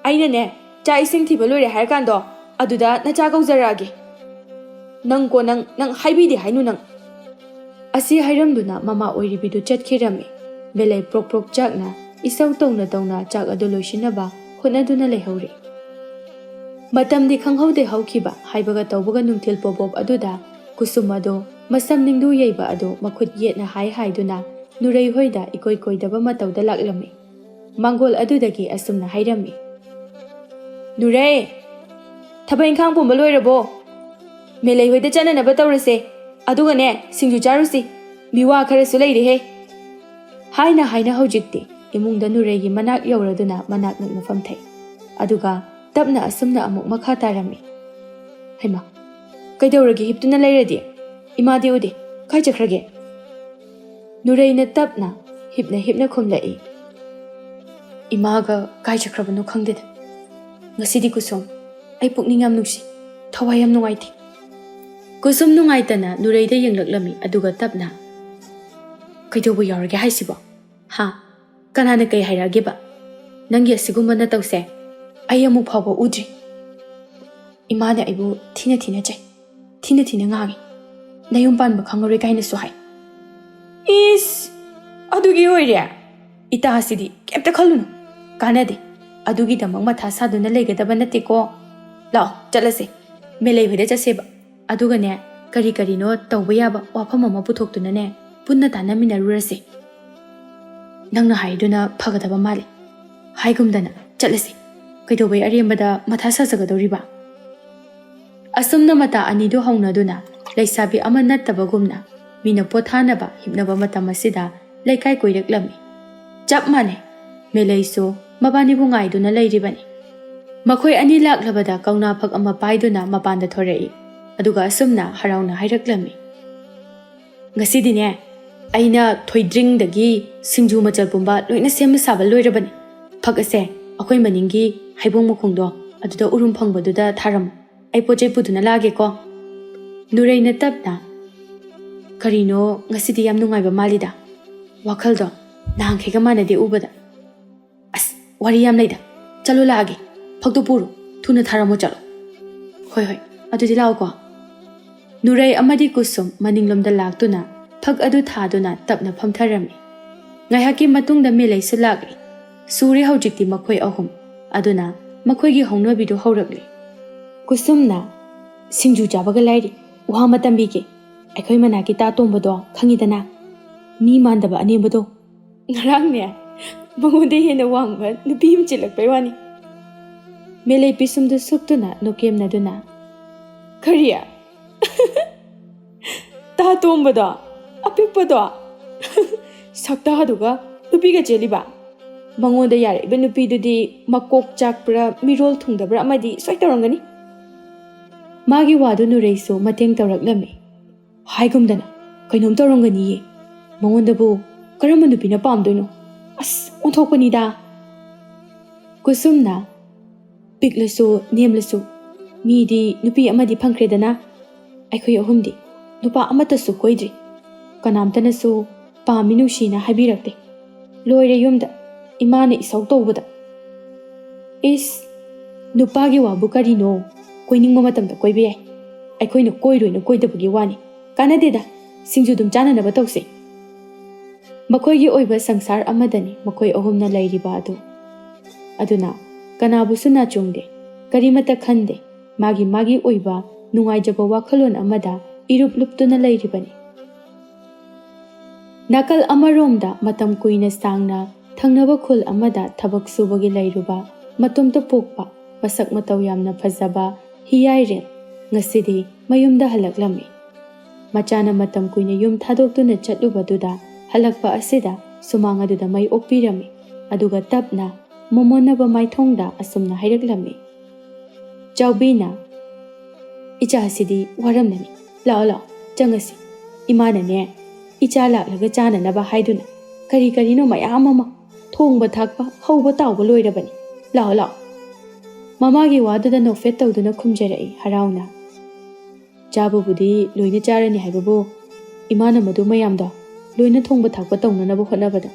ꯑꯩꯅꯅꯦ, ꯆꯥꯛ ꯏꯁꯤꯡ ꯊꯤꯕ ꯂꯣꯏꯔꯦ ꯍꯥꯏꯔꯀꯥꯟꯗꯣ, ꯑꯗꯨꯗ ꯅꯆꯥ ꯀꯧꯖꯔꯛꯑꯒꯦ꯫ ꯅꯪ ꯀꯣ ꯅꯪ, ꯅꯪ ꯍꯥꯏꯕꯤꯗꯦ ꯍꯥꯏꯅꯨ ꯅꯪ꯫" ꯑꯁꯤ ꯍꯥꯏꯔꯝꯗꯨꯅ ꯃꯃꯥ ꯑꯣꯏꯔꯤꯕꯤꯗꯨ ꯆꯠꯈꯤꯔꯝꯃꯤ꯫ ꯃꯦꯂꯩ ꯄ꯭ꯔꯣꯛ ꯄ꯭ꯔꯣꯛ ꯆꯥꯛꯅ ꯏꯁꯧ ꯇꯧꯅ ꯇꯧꯅ ꯆꯥꯛ ꯑꯗꯨ ꯂꯣꯏꯁꯤꯟꯅꯕ ꯍꯣꯠꯅꯗꯨꯅ ꯂꯩꯍꯧꯔꯤ꯫ ꯃꯇꯝꯗꯤ ꯈꯪꯍꯧꯗꯦ ꯍꯧꯈꯤꯕ꯫ ꯍꯥꯏꯕꯒ ꯇꯧꯕꯒ ꯅꯨꯡꯊꯤꯜ ꯄꯣꯕꯣꯞ ꯑꯗꯨꯗ ꯀꯨꯁꯨꯝ ꯑꯗꯨ, ꯃꯁꯝ ꯅꯤꯡꯗꯨ ꯌꯩꯕ ꯑꯗꯨ ꯃꯈꯨꯠ ꯌꯦꯠꯅ ꯍꯥꯏ ꯍꯥꯏꯗꯨꯅ ꯅꯨꯔꯩ ꯍꯣꯏꯗ ꯏꯀꯣꯏ ꯀꯣꯏꯗꯕ ꯃꯇꯧꯗ ꯂꯥꯛꯂꯝꯃꯤ꯫ ꯃꯥꯡꯒꯣꯜ ꯑꯗꯨꯗꯒꯤ ꯑꯁꯨꯝꯅ ꯍꯥꯏꯔꯝꯃꯤ, "ꯅꯨꯔꯩ, ꯊꯕꯛ ꯏꯪꯈꯥꯡ ꯄꯨꯝꯕ ꯂꯣꯏꯔꯕꯣ? ꯃꯦꯂꯩ ꯍꯣꯏꯗ ꯆꯠꯅꯅꯕ ꯇꯧꯔꯁꯦ꯫ ꯑꯗꯨꯒꯅꯦ, ꯁꯤꯡꯖꯨ ꯆꯥꯔꯨꯁꯤ꯫ ꯃꯤꯋꯥ ꯈꯔꯁꯨ ꯂꯩꯔꯦꯍꯦ꯫" ꯍꯥꯏꯅ ꯍꯥꯏꯅ ꯍꯧꯖꯤꯛꯇꯤ ꯏꯃꯨꯡꯗ ꯅꯨꯔꯩꯒꯤ ꯃꯅꯥꯛ ꯌꯧꯔꯗꯨꯅ ꯃꯅꯥꯛ ꯅꯛꯅ ꯐꯝꯊꯩ꯫ ꯑꯗꯨꯒ ꯇꯞꯅ ꯑꯁꯨꯝꯅ ꯑꯃꯨꯛ ꯃꯈꯥ ꯇꯥꯔꯝꯃꯤ, "ꯍꯩꯃꯥ, ꯀꯩꯗꯧꯔꯒꯦ ꯍꯤꯞꯇꯨꯅ ꯂꯩꯔꯗꯤ? ꯏꯃꯥꯗꯤ ꯎꯗꯦ, ꯀꯥꯏ ꯆꯠꯈ꯭ꯔꯒꯦ?" ꯅꯨꯔꯩꯅ ꯇꯞꯅ ꯍꯤꯞꯅ ꯍꯤꯞꯅ ꯈꯨꯝꯂꯛꯏ, "ꯏꯃꯥꯒ ꯀꯥꯏ ꯆꯠꯈ꯭ꯔꯕꯅꯣ ꯈꯪꯗꯦꯗ꯫ ꯉꯁꯤꯗꯤ ꯀꯨꯁꯨꯝ, ꯑꯩ ꯄꯨꯛꯅꯤꯡ ꯌꯥꯝ ꯅꯨꯡꯁꯤ, ꯊꯋꯥꯏ ꯌꯥꯝ ꯅꯨꯡꯉꯥꯏꯇꯦ꯫" ꯀꯨꯁꯨꯝ ꯅꯨꯡꯉꯥꯏꯇꯅ ꯅꯨꯔꯩꯗ ꯌꯦꯡꯂꯛꯂꯝꯃꯤ, ꯑꯗꯨꯒ ꯇꯞꯅ, "ꯀꯩꯗꯧꯕ ꯌꯥꯎꯔꯒꯦ ꯍꯥꯏꯁꯤꯕꯣ? ꯍꯥ?" "ꯀꯅꯥꯅ ꯀꯩ ꯍꯥꯏꯔꯛꯑꯒꯦꯕ? ꯅꯪꯒꯤ ꯑꯁꯤꯒꯨꯝꯕ ꯅꯇꯧꯁꯦ ꯑꯩ ꯑꯃꯨꯛ ꯐꯥꯎꯕ ꯎꯗ꯭ꯔꯤ꯫ ꯏꯃꯥꯅ ꯑꯩꯕꯨ ꯊꯤꯅ ꯊꯤꯅ ꯆꯩ, ꯊꯤꯅ ꯊꯤꯅ ꯉꯥꯡꯉꯤ꯫ ꯅꯌꯨꯝ ꯄꯥꯟꯕ ꯈꯪꯉꯔꯣꯏ ꯀꯥꯏꯅꯁꯨ ꯍꯥꯏ꯫" "ꯏꯁ, ꯑꯗꯨꯒꯤ ꯑꯣꯏꯔꯦ? ꯏꯇꯥꯁꯤꯗꯤ ꯀꯩꯝꯇ ꯈꯜꯂꯨꯅꯨ, ꯀꯥꯟꯅꯗꯦ꯫ ꯑꯗꯨꯒꯤꯗꯃꯛ ꯃꯊꯥ ꯁꯥꯗꯨꯅ ꯂꯩꯒꯗꯕ ꯅꯠꯇꯦꯀꯣ꯫ ꯂꯥꯛꯑꯣ, ꯆꯠꯂꯁꯦ, ꯃꯦꯂꯩ ꯍꯣꯏꯗ ꯆꯠꯁꯦꯕ꯫ ꯑꯗꯨꯒꯅꯦ, ꯀꯔꯤ ꯀꯔꯤꯅꯣ ꯇꯧꯕ ꯌꯥꯕ ꯋꯥꯐꯝ ꯑꯃ ꯄꯨꯊꯣꯛꯇꯨꯅꯅꯦ, ꯄꯨꯟꯅ ꯇꯥꯟꯅꯃꯤꯟꯅꯔꯨꯔꯁꯦ꯫ ꯅꯪꯅ ꯍꯥꯏꯔꯤꯗꯨꯅ ꯐꯒꯗꯕ ꯃꯥꯜꯂꯦ꯫ ꯍꯥꯏꯒꯨꯝꯗꯅ, ꯆꯠꯂꯁꯤ꯫ ꯀꯩꯗꯧꯕꯩ ꯑꯔꯦꯝꯕꯗ ꯃꯊꯥ ꯁꯥꯖꯒꯗꯧꯔꯤꯕ?" ꯑꯁꯨꯝꯅ ꯃꯇꯥ ꯑꯅꯤꯗꯨ ꯍꯧꯅꯗꯨꯅ ꯂꯩꯁꯥꯕꯤ ꯑꯃ ꯅꯠꯇꯕꯒꯨꯝꯅ ꯃꯤꯅ ꯄꯣꯊꯥꯅꯕ ꯍꯤꯞꯅꯕ ꯃꯇꯝ ꯑꯁꯤꯗ ꯂꯩꯀꯥꯏ ꯀꯣꯏꯔꯛꯂꯝꯃꯤ꯫ ꯆꯞ ꯃꯥꯟꯅꯩ, ꯃꯦꯂꯩꯁꯨ ꯃꯕꯥꯅꯤꯕꯨ ꯉꯥꯏꯗꯨꯅ ꯂꯩꯔꯤꯕꯅꯤ꯫ ꯃꯈꯣꯏ ꯑꯅꯤ ꯂꯥꯛꯂꯕꯗ ꯀꯧꯅꯥ ꯐꯛ ꯑꯃ ꯄꯥꯏꯗꯨꯅ ꯃꯄꯥꯟꯗ ꯊꯣꯔꯛꯏ꯫ ꯑꯗꯨꯒ ꯑꯁꯨꯝꯅ ꯍꯔꯥꯎꯅ ꯍꯥꯏꯔꯛꯂꯝꯃꯤ, "ꯉꯁꯤꯗꯤꯅꯦ, ꯑꯩꯅ ꯊꯣꯏꯗ꯭ꯔꯤꯡꯗꯒꯤ ꯁꯤꯡꯖꯨ ꯃꯆꯜ ꯄꯨꯝꯕ ꯂꯣꯏꯅ ꯁꯦꯝꯕ ꯁꯥꯕ ꯂꯣꯏꯔꯕꯅꯤ꯫ ꯐꯛ ꯑꯁꯦ ꯑꯩꯈꯣꯏ ꯃꯅꯤꯡꯒꯤ ꯍꯩꯕꯣꯡ ꯃꯈꯣꯡꯗꯣ ꯑꯗꯨꯗ ꯎꯔꯨꯝ ꯐꯪꯕꯗꯨꯗ ꯊꯥꯔꯝꯃꯨ꯫ ꯑꯩ ꯄꯣꯠ ꯆꯩ ꯄꯨꯗꯨꯅ ꯂꯥꯛꯑꯒꯦꯀꯣ꯫" ꯅꯨꯔꯩꯅ ꯇꯞꯅ, "ꯀꯔꯤꯅꯣ, ꯉꯁꯤꯗꯤ ꯌꯥꯝ ꯅꯨꯡꯉꯥꯏꯕ ꯃꯥꯜꯂꯤꯗ꯫ ꯋꯥꯈꯜꯗꯣ ꯅꯍꯥꯟꯈꯩꯒ ꯃꯥꯟꯅꯗꯦ ꯎꯕꯗ꯫ ꯑꯁ, ꯋꯥꯔꯤ ꯌꯥꯝ ꯂꯩꯗ꯫ ꯆꯠꯂꯣ, ꯂꯥꯛꯑꯒꯦ꯫ ꯐꯛꯇꯣ ꯄꯨꯔꯣ꯫ ꯊꯨꯅ ꯊꯥꯔꯝꯃꯣ ꯆꯠꯂꯣ꯫" "ꯍꯣꯏ, ꯍꯣꯏ꯫ ꯑꯗꯨꯗꯤ ꯂꯥꯛꯑꯣꯀꯣ꯫" ꯅꯨꯔꯩ ꯑꯃꯗꯤ ꯀꯨꯁꯨꯝ ꯃꯅꯤꯡꯂꯣꯝꯗ ꯂꯥꯛꯇꯨꯅ ꯐꯛ ꯑꯗꯨ ꯊꯥꯗꯨꯅ ꯇꯞꯅ ꯐꯝꯊꯔꯝꯃꯤ꯫ ꯉꯥꯏꯍꯥꯛꯀꯤ ꯃꯇꯨꯡꯗ ꯃꯦꯂꯩꯁꯨ ꯂꯥꯛꯂꯤ꯫ ꯁꯨꯔꯦ ꯍꯧꯖꯤꯛꯇꯤ ꯃꯈꯣꯏ ꯑꯍꯨꯝ꯫ ꯑꯗꯨꯅ ꯃꯈꯣꯏꯒꯤ ꯍꯧꯅꯕꯤꯗꯨ ꯍꯧꯔꯛꯂꯤ꯫ ꯀꯨꯁꯨꯝꯅ, "ꯁꯤꯡꯖꯨ ꯆꯥꯕꯒ ꯂꯥꯏꯔꯤ, ꯋꯥ ꯑꯃ ꯇꯝꯕꯤꯒꯦ꯫ ꯑꯩꯈꯣꯏ ꯃꯅꯥꯛꯀꯤ ꯇꯥ ꯇꯣꯝꯕꯗꯣ ꯈꯪꯉꯤꯗꯅ? ꯃꯤ ꯃꯥꯟꯗꯕ ꯑꯅꯦꯝꯕꯗꯣ꯫ ꯉꯔꯥꯡꯅꯦ, ꯃꯉꯣꯟꯗ ꯍꯦꯟꯅ ꯋꯥꯡꯕ ꯅꯨꯄꯤ ꯑꯃ ꯆꯦꯜꯂꯛꯄꯩ ꯋꯥꯅꯤ꯫" ꯃꯦꯂꯩ ꯄꯤꯁꯨꯝꯗꯨ ꯁꯨꯛꯇꯨꯅ ꯅꯣꯛꯀꯦꯝꯅꯗꯨꯅ, "ꯀꯔꯤ? ꯇꯥ ꯇꯣꯝꯕꯗꯣ? ꯑꯄꯤꯛꯄꯗꯣ? ꯁꯛꯇꯥꯗꯨꯒ ꯅꯨꯄꯤꯒ ꯆꯦꯜꯂꯤꯕ? ꯃꯉꯣꯟꯗ ꯌꯥꯔꯛꯏꯕ ꯅꯨꯄꯤꯗꯨꯗꯤ ꯃꯀꯣꯛ ꯆꯥꯛꯄ꯭ꯔꯥ, ꯃꯤꯔꯣꯜ ꯊꯨꯡꯗꯕ꯭ꯔꯥ ꯑꯃꯗꯤ ꯁꯣꯏ ꯇꯧꯔꯝꯒꯅꯤ꯫" ꯃꯥꯒꯤ ꯋꯥꯗꯨ ꯅꯨꯔꯩꯁꯨ ꯃꯇꯦꯡ ꯇꯧꯔꯛꯂꯝꯃꯤ꯫ "ꯍꯥꯏꯒꯨꯝꯗꯅ, ꯀꯩꯅꯣꯝ ꯇꯧꯔꯝꯒꯅꯤꯌꯦ꯫ ꯃꯉꯣꯟꯗꯕꯨ ꯀꯔꯝꯕ ꯅꯨꯄꯤꯅ ꯄꯥꯝꯗꯣꯏꯅꯣ? ꯑꯁ, ꯑꯣꯟꯊꯣꯛꯄꯅꯤꯗ!" ꯀꯨꯁꯨꯝꯅ, "ꯄꯤꯛꯂꯁꯨ ꯅꯦꯝꯂꯁꯨ ꯃꯤꯗꯤ ꯅꯨꯄꯤ ꯑꯃꯗꯤ ꯐꯪꯈ꯭ꯔꯦꯗꯅ꯫ ꯑꯩꯈꯣꯏ ꯑꯍꯨꯝꯗꯤ ꯅꯨꯄꯥ ꯑꯃꯠꯇꯁꯨ ꯀꯣꯏꯗ꯭ꯔꯤ꯫ ꯀꯅꯥꯝꯇꯅꯁꯨ ꯄꯥꯝꯃꯤ ꯅꯨꯡꯁꯤꯅ ꯍꯥꯏꯕꯤꯔꯛꯇꯦ꯫ ꯂꯣꯏꯔꯦ ꯌꯨꯝꯗ ꯏꯃꯥꯅ ꯏꯁꯧ ꯇꯧꯕꯗ꯫ ꯏꯁ, ꯅꯨꯄꯥꯒꯤ ꯋꯥꯕꯨ ꯀꯔꯤꯅꯣ? ꯀꯣꯏꯅꯤꯡꯕ ꯃꯇꯝꯗ ꯀꯣꯏꯕ ꯌꯥꯏ꯫ ꯑꯩꯈꯣꯏꯅ ꯀꯣꯏꯔꯣꯏꯅ ꯀꯣꯏꯗꯕꯒꯤ ꯋꯥꯅꯤ꯫ ꯀꯥꯟꯅꯗꯦꯗ, ꯁꯤꯡꯖꯨ ꯑꯗꯨꯝ ꯆꯥꯅꯅꯕ ꯇꯧꯁꯦ꯫ ꯃꯈꯣꯏꯒꯤ ꯑꯣꯏꯕ ꯁꯪꯁꯥꯔ ꯑꯃꯗꯅꯤ ꯃꯈꯣꯏ ꯑꯍꯨꯝꯅ ꯂꯩꯔꯤꯕ ꯑꯗꯨ꯫ ꯑꯗꯨꯅ ꯀꯅꯥꯕꯨꯁꯨ ꯅꯥꯆꯣꯡꯗꯦ, ꯀꯔꯤꯃꯠꯇ ꯈꯟꯗꯦ꯫ ꯃꯥꯒꯤ ꯃꯥꯒꯤ ꯑꯣꯏꯕ ꯅꯨꯡꯉꯥꯏꯖꯕ ꯋꯥꯈꯜꯂꯣꯟ ꯑꯃꯗ ꯏꯔꯨꯞ ꯂꯨꯞꯇꯨꯅ ꯂꯩꯔꯤꯕꯅꯤ꯫ ꯅꯥꯀꯜ ꯑꯃꯔꯣꯝꯗ ꯃꯇꯝ ꯀꯨꯏꯅ ꯁꯥꯡꯅ ꯊꯪꯅꯕ ꯈꯨꯜ ꯑꯃꯗ ꯊꯕꯛ ꯁꯨꯕꯒꯤ ꯂꯩꯔꯨꯕ ꯃꯇꯣꯝꯇ ꯄꯣꯛꯄ ꯃꯁꯛ ꯃꯇꯧ ꯌꯥꯝꯅ ꯐꯖꯕ ꯍꯤꯌꯥꯏꯔꯦꯜ ꯉꯁꯤꯗꯤ ꯃꯌꯨꯝꯗ ꯍꯜꯂꯛꯂꯝꯃꯤ꯫ ꯃꯆꯥꯅ ꯃꯇꯝ ꯀꯨꯏꯅ ꯌꯨꯝ ꯊꯥꯗꯣꯛꯇꯨꯅ ꯆꯠꯂꯨꯕꯗꯨꯗ ꯍꯜꯂꯛꯄ ꯑꯁꯤꯗ ꯁꯨꯃꯥꯡ ꯑꯗꯨꯗ ꯃꯩ ꯑꯣꯛꯄꯤꯔꯝꯃꯤ꯫ ꯑꯗꯨꯒ ꯇꯞꯅ ꯃꯣꯃꯣꯟꯅꯕ ꯃꯥꯏꯊꯣꯡꯗ ꯑꯁꯨꯝꯅ ꯍꯥꯏꯔꯛꯂꯝꯃꯤ꯫ ꯆꯥꯎꯕꯤꯅ, "ꯏꯆꯥꯁꯤꯗꯤ ꯋꯥꯔꯝꯂꯅꯤ꯫ ꯂꯥꯛꯑꯣ, ꯂꯥꯛꯑꯣ, ꯆꯪꯉꯁꯤ꯫ ꯏꯃꯥꯅꯅꯦ, ꯏꯆꯥ ꯂꯥꯛꯂꯒ ꯆꯥꯅꯅꯕ ꯍꯥꯏꯗꯨꯅ ꯀꯔꯤ ꯀꯔꯤꯅꯣ ꯃꯌꯥꯝ ꯑꯃ ꯊꯣꯡꯕ ꯊꯥꯛꯄ, ꯍꯧꯕ ꯇꯥꯎꯕ ꯂꯣꯏꯔꯕꯅꯤ꯫ ꯂꯥꯛꯑꯣ, ꯂꯥꯛꯑꯣ꯫" ꯃꯃꯥꯒꯤ ꯋꯥꯗꯨꯗ ꯅꯣꯛꯐꯦꯠ ꯇꯧꯗꯨꯅ ꯈꯨꯝꯖꯔꯛꯏ ꯍꯔꯥꯎꯅ꯫ "ꯆꯥꯕꯕꯨꯗꯤ ꯂꯣꯏꯅ ꯆꯥꯔꯅꯤ ꯍꯥꯏꯕꯕꯨ, ꯏꯃꯥꯅ ꯃꯗꯨ ꯃꯌꯥꯝꯗꯣ ꯂꯣꯏꯅ ꯊꯣꯡꯕ ꯊꯥꯛꯄ ꯇꯧꯅꯅꯕ ꯍꯣꯠꯅꯕꯗ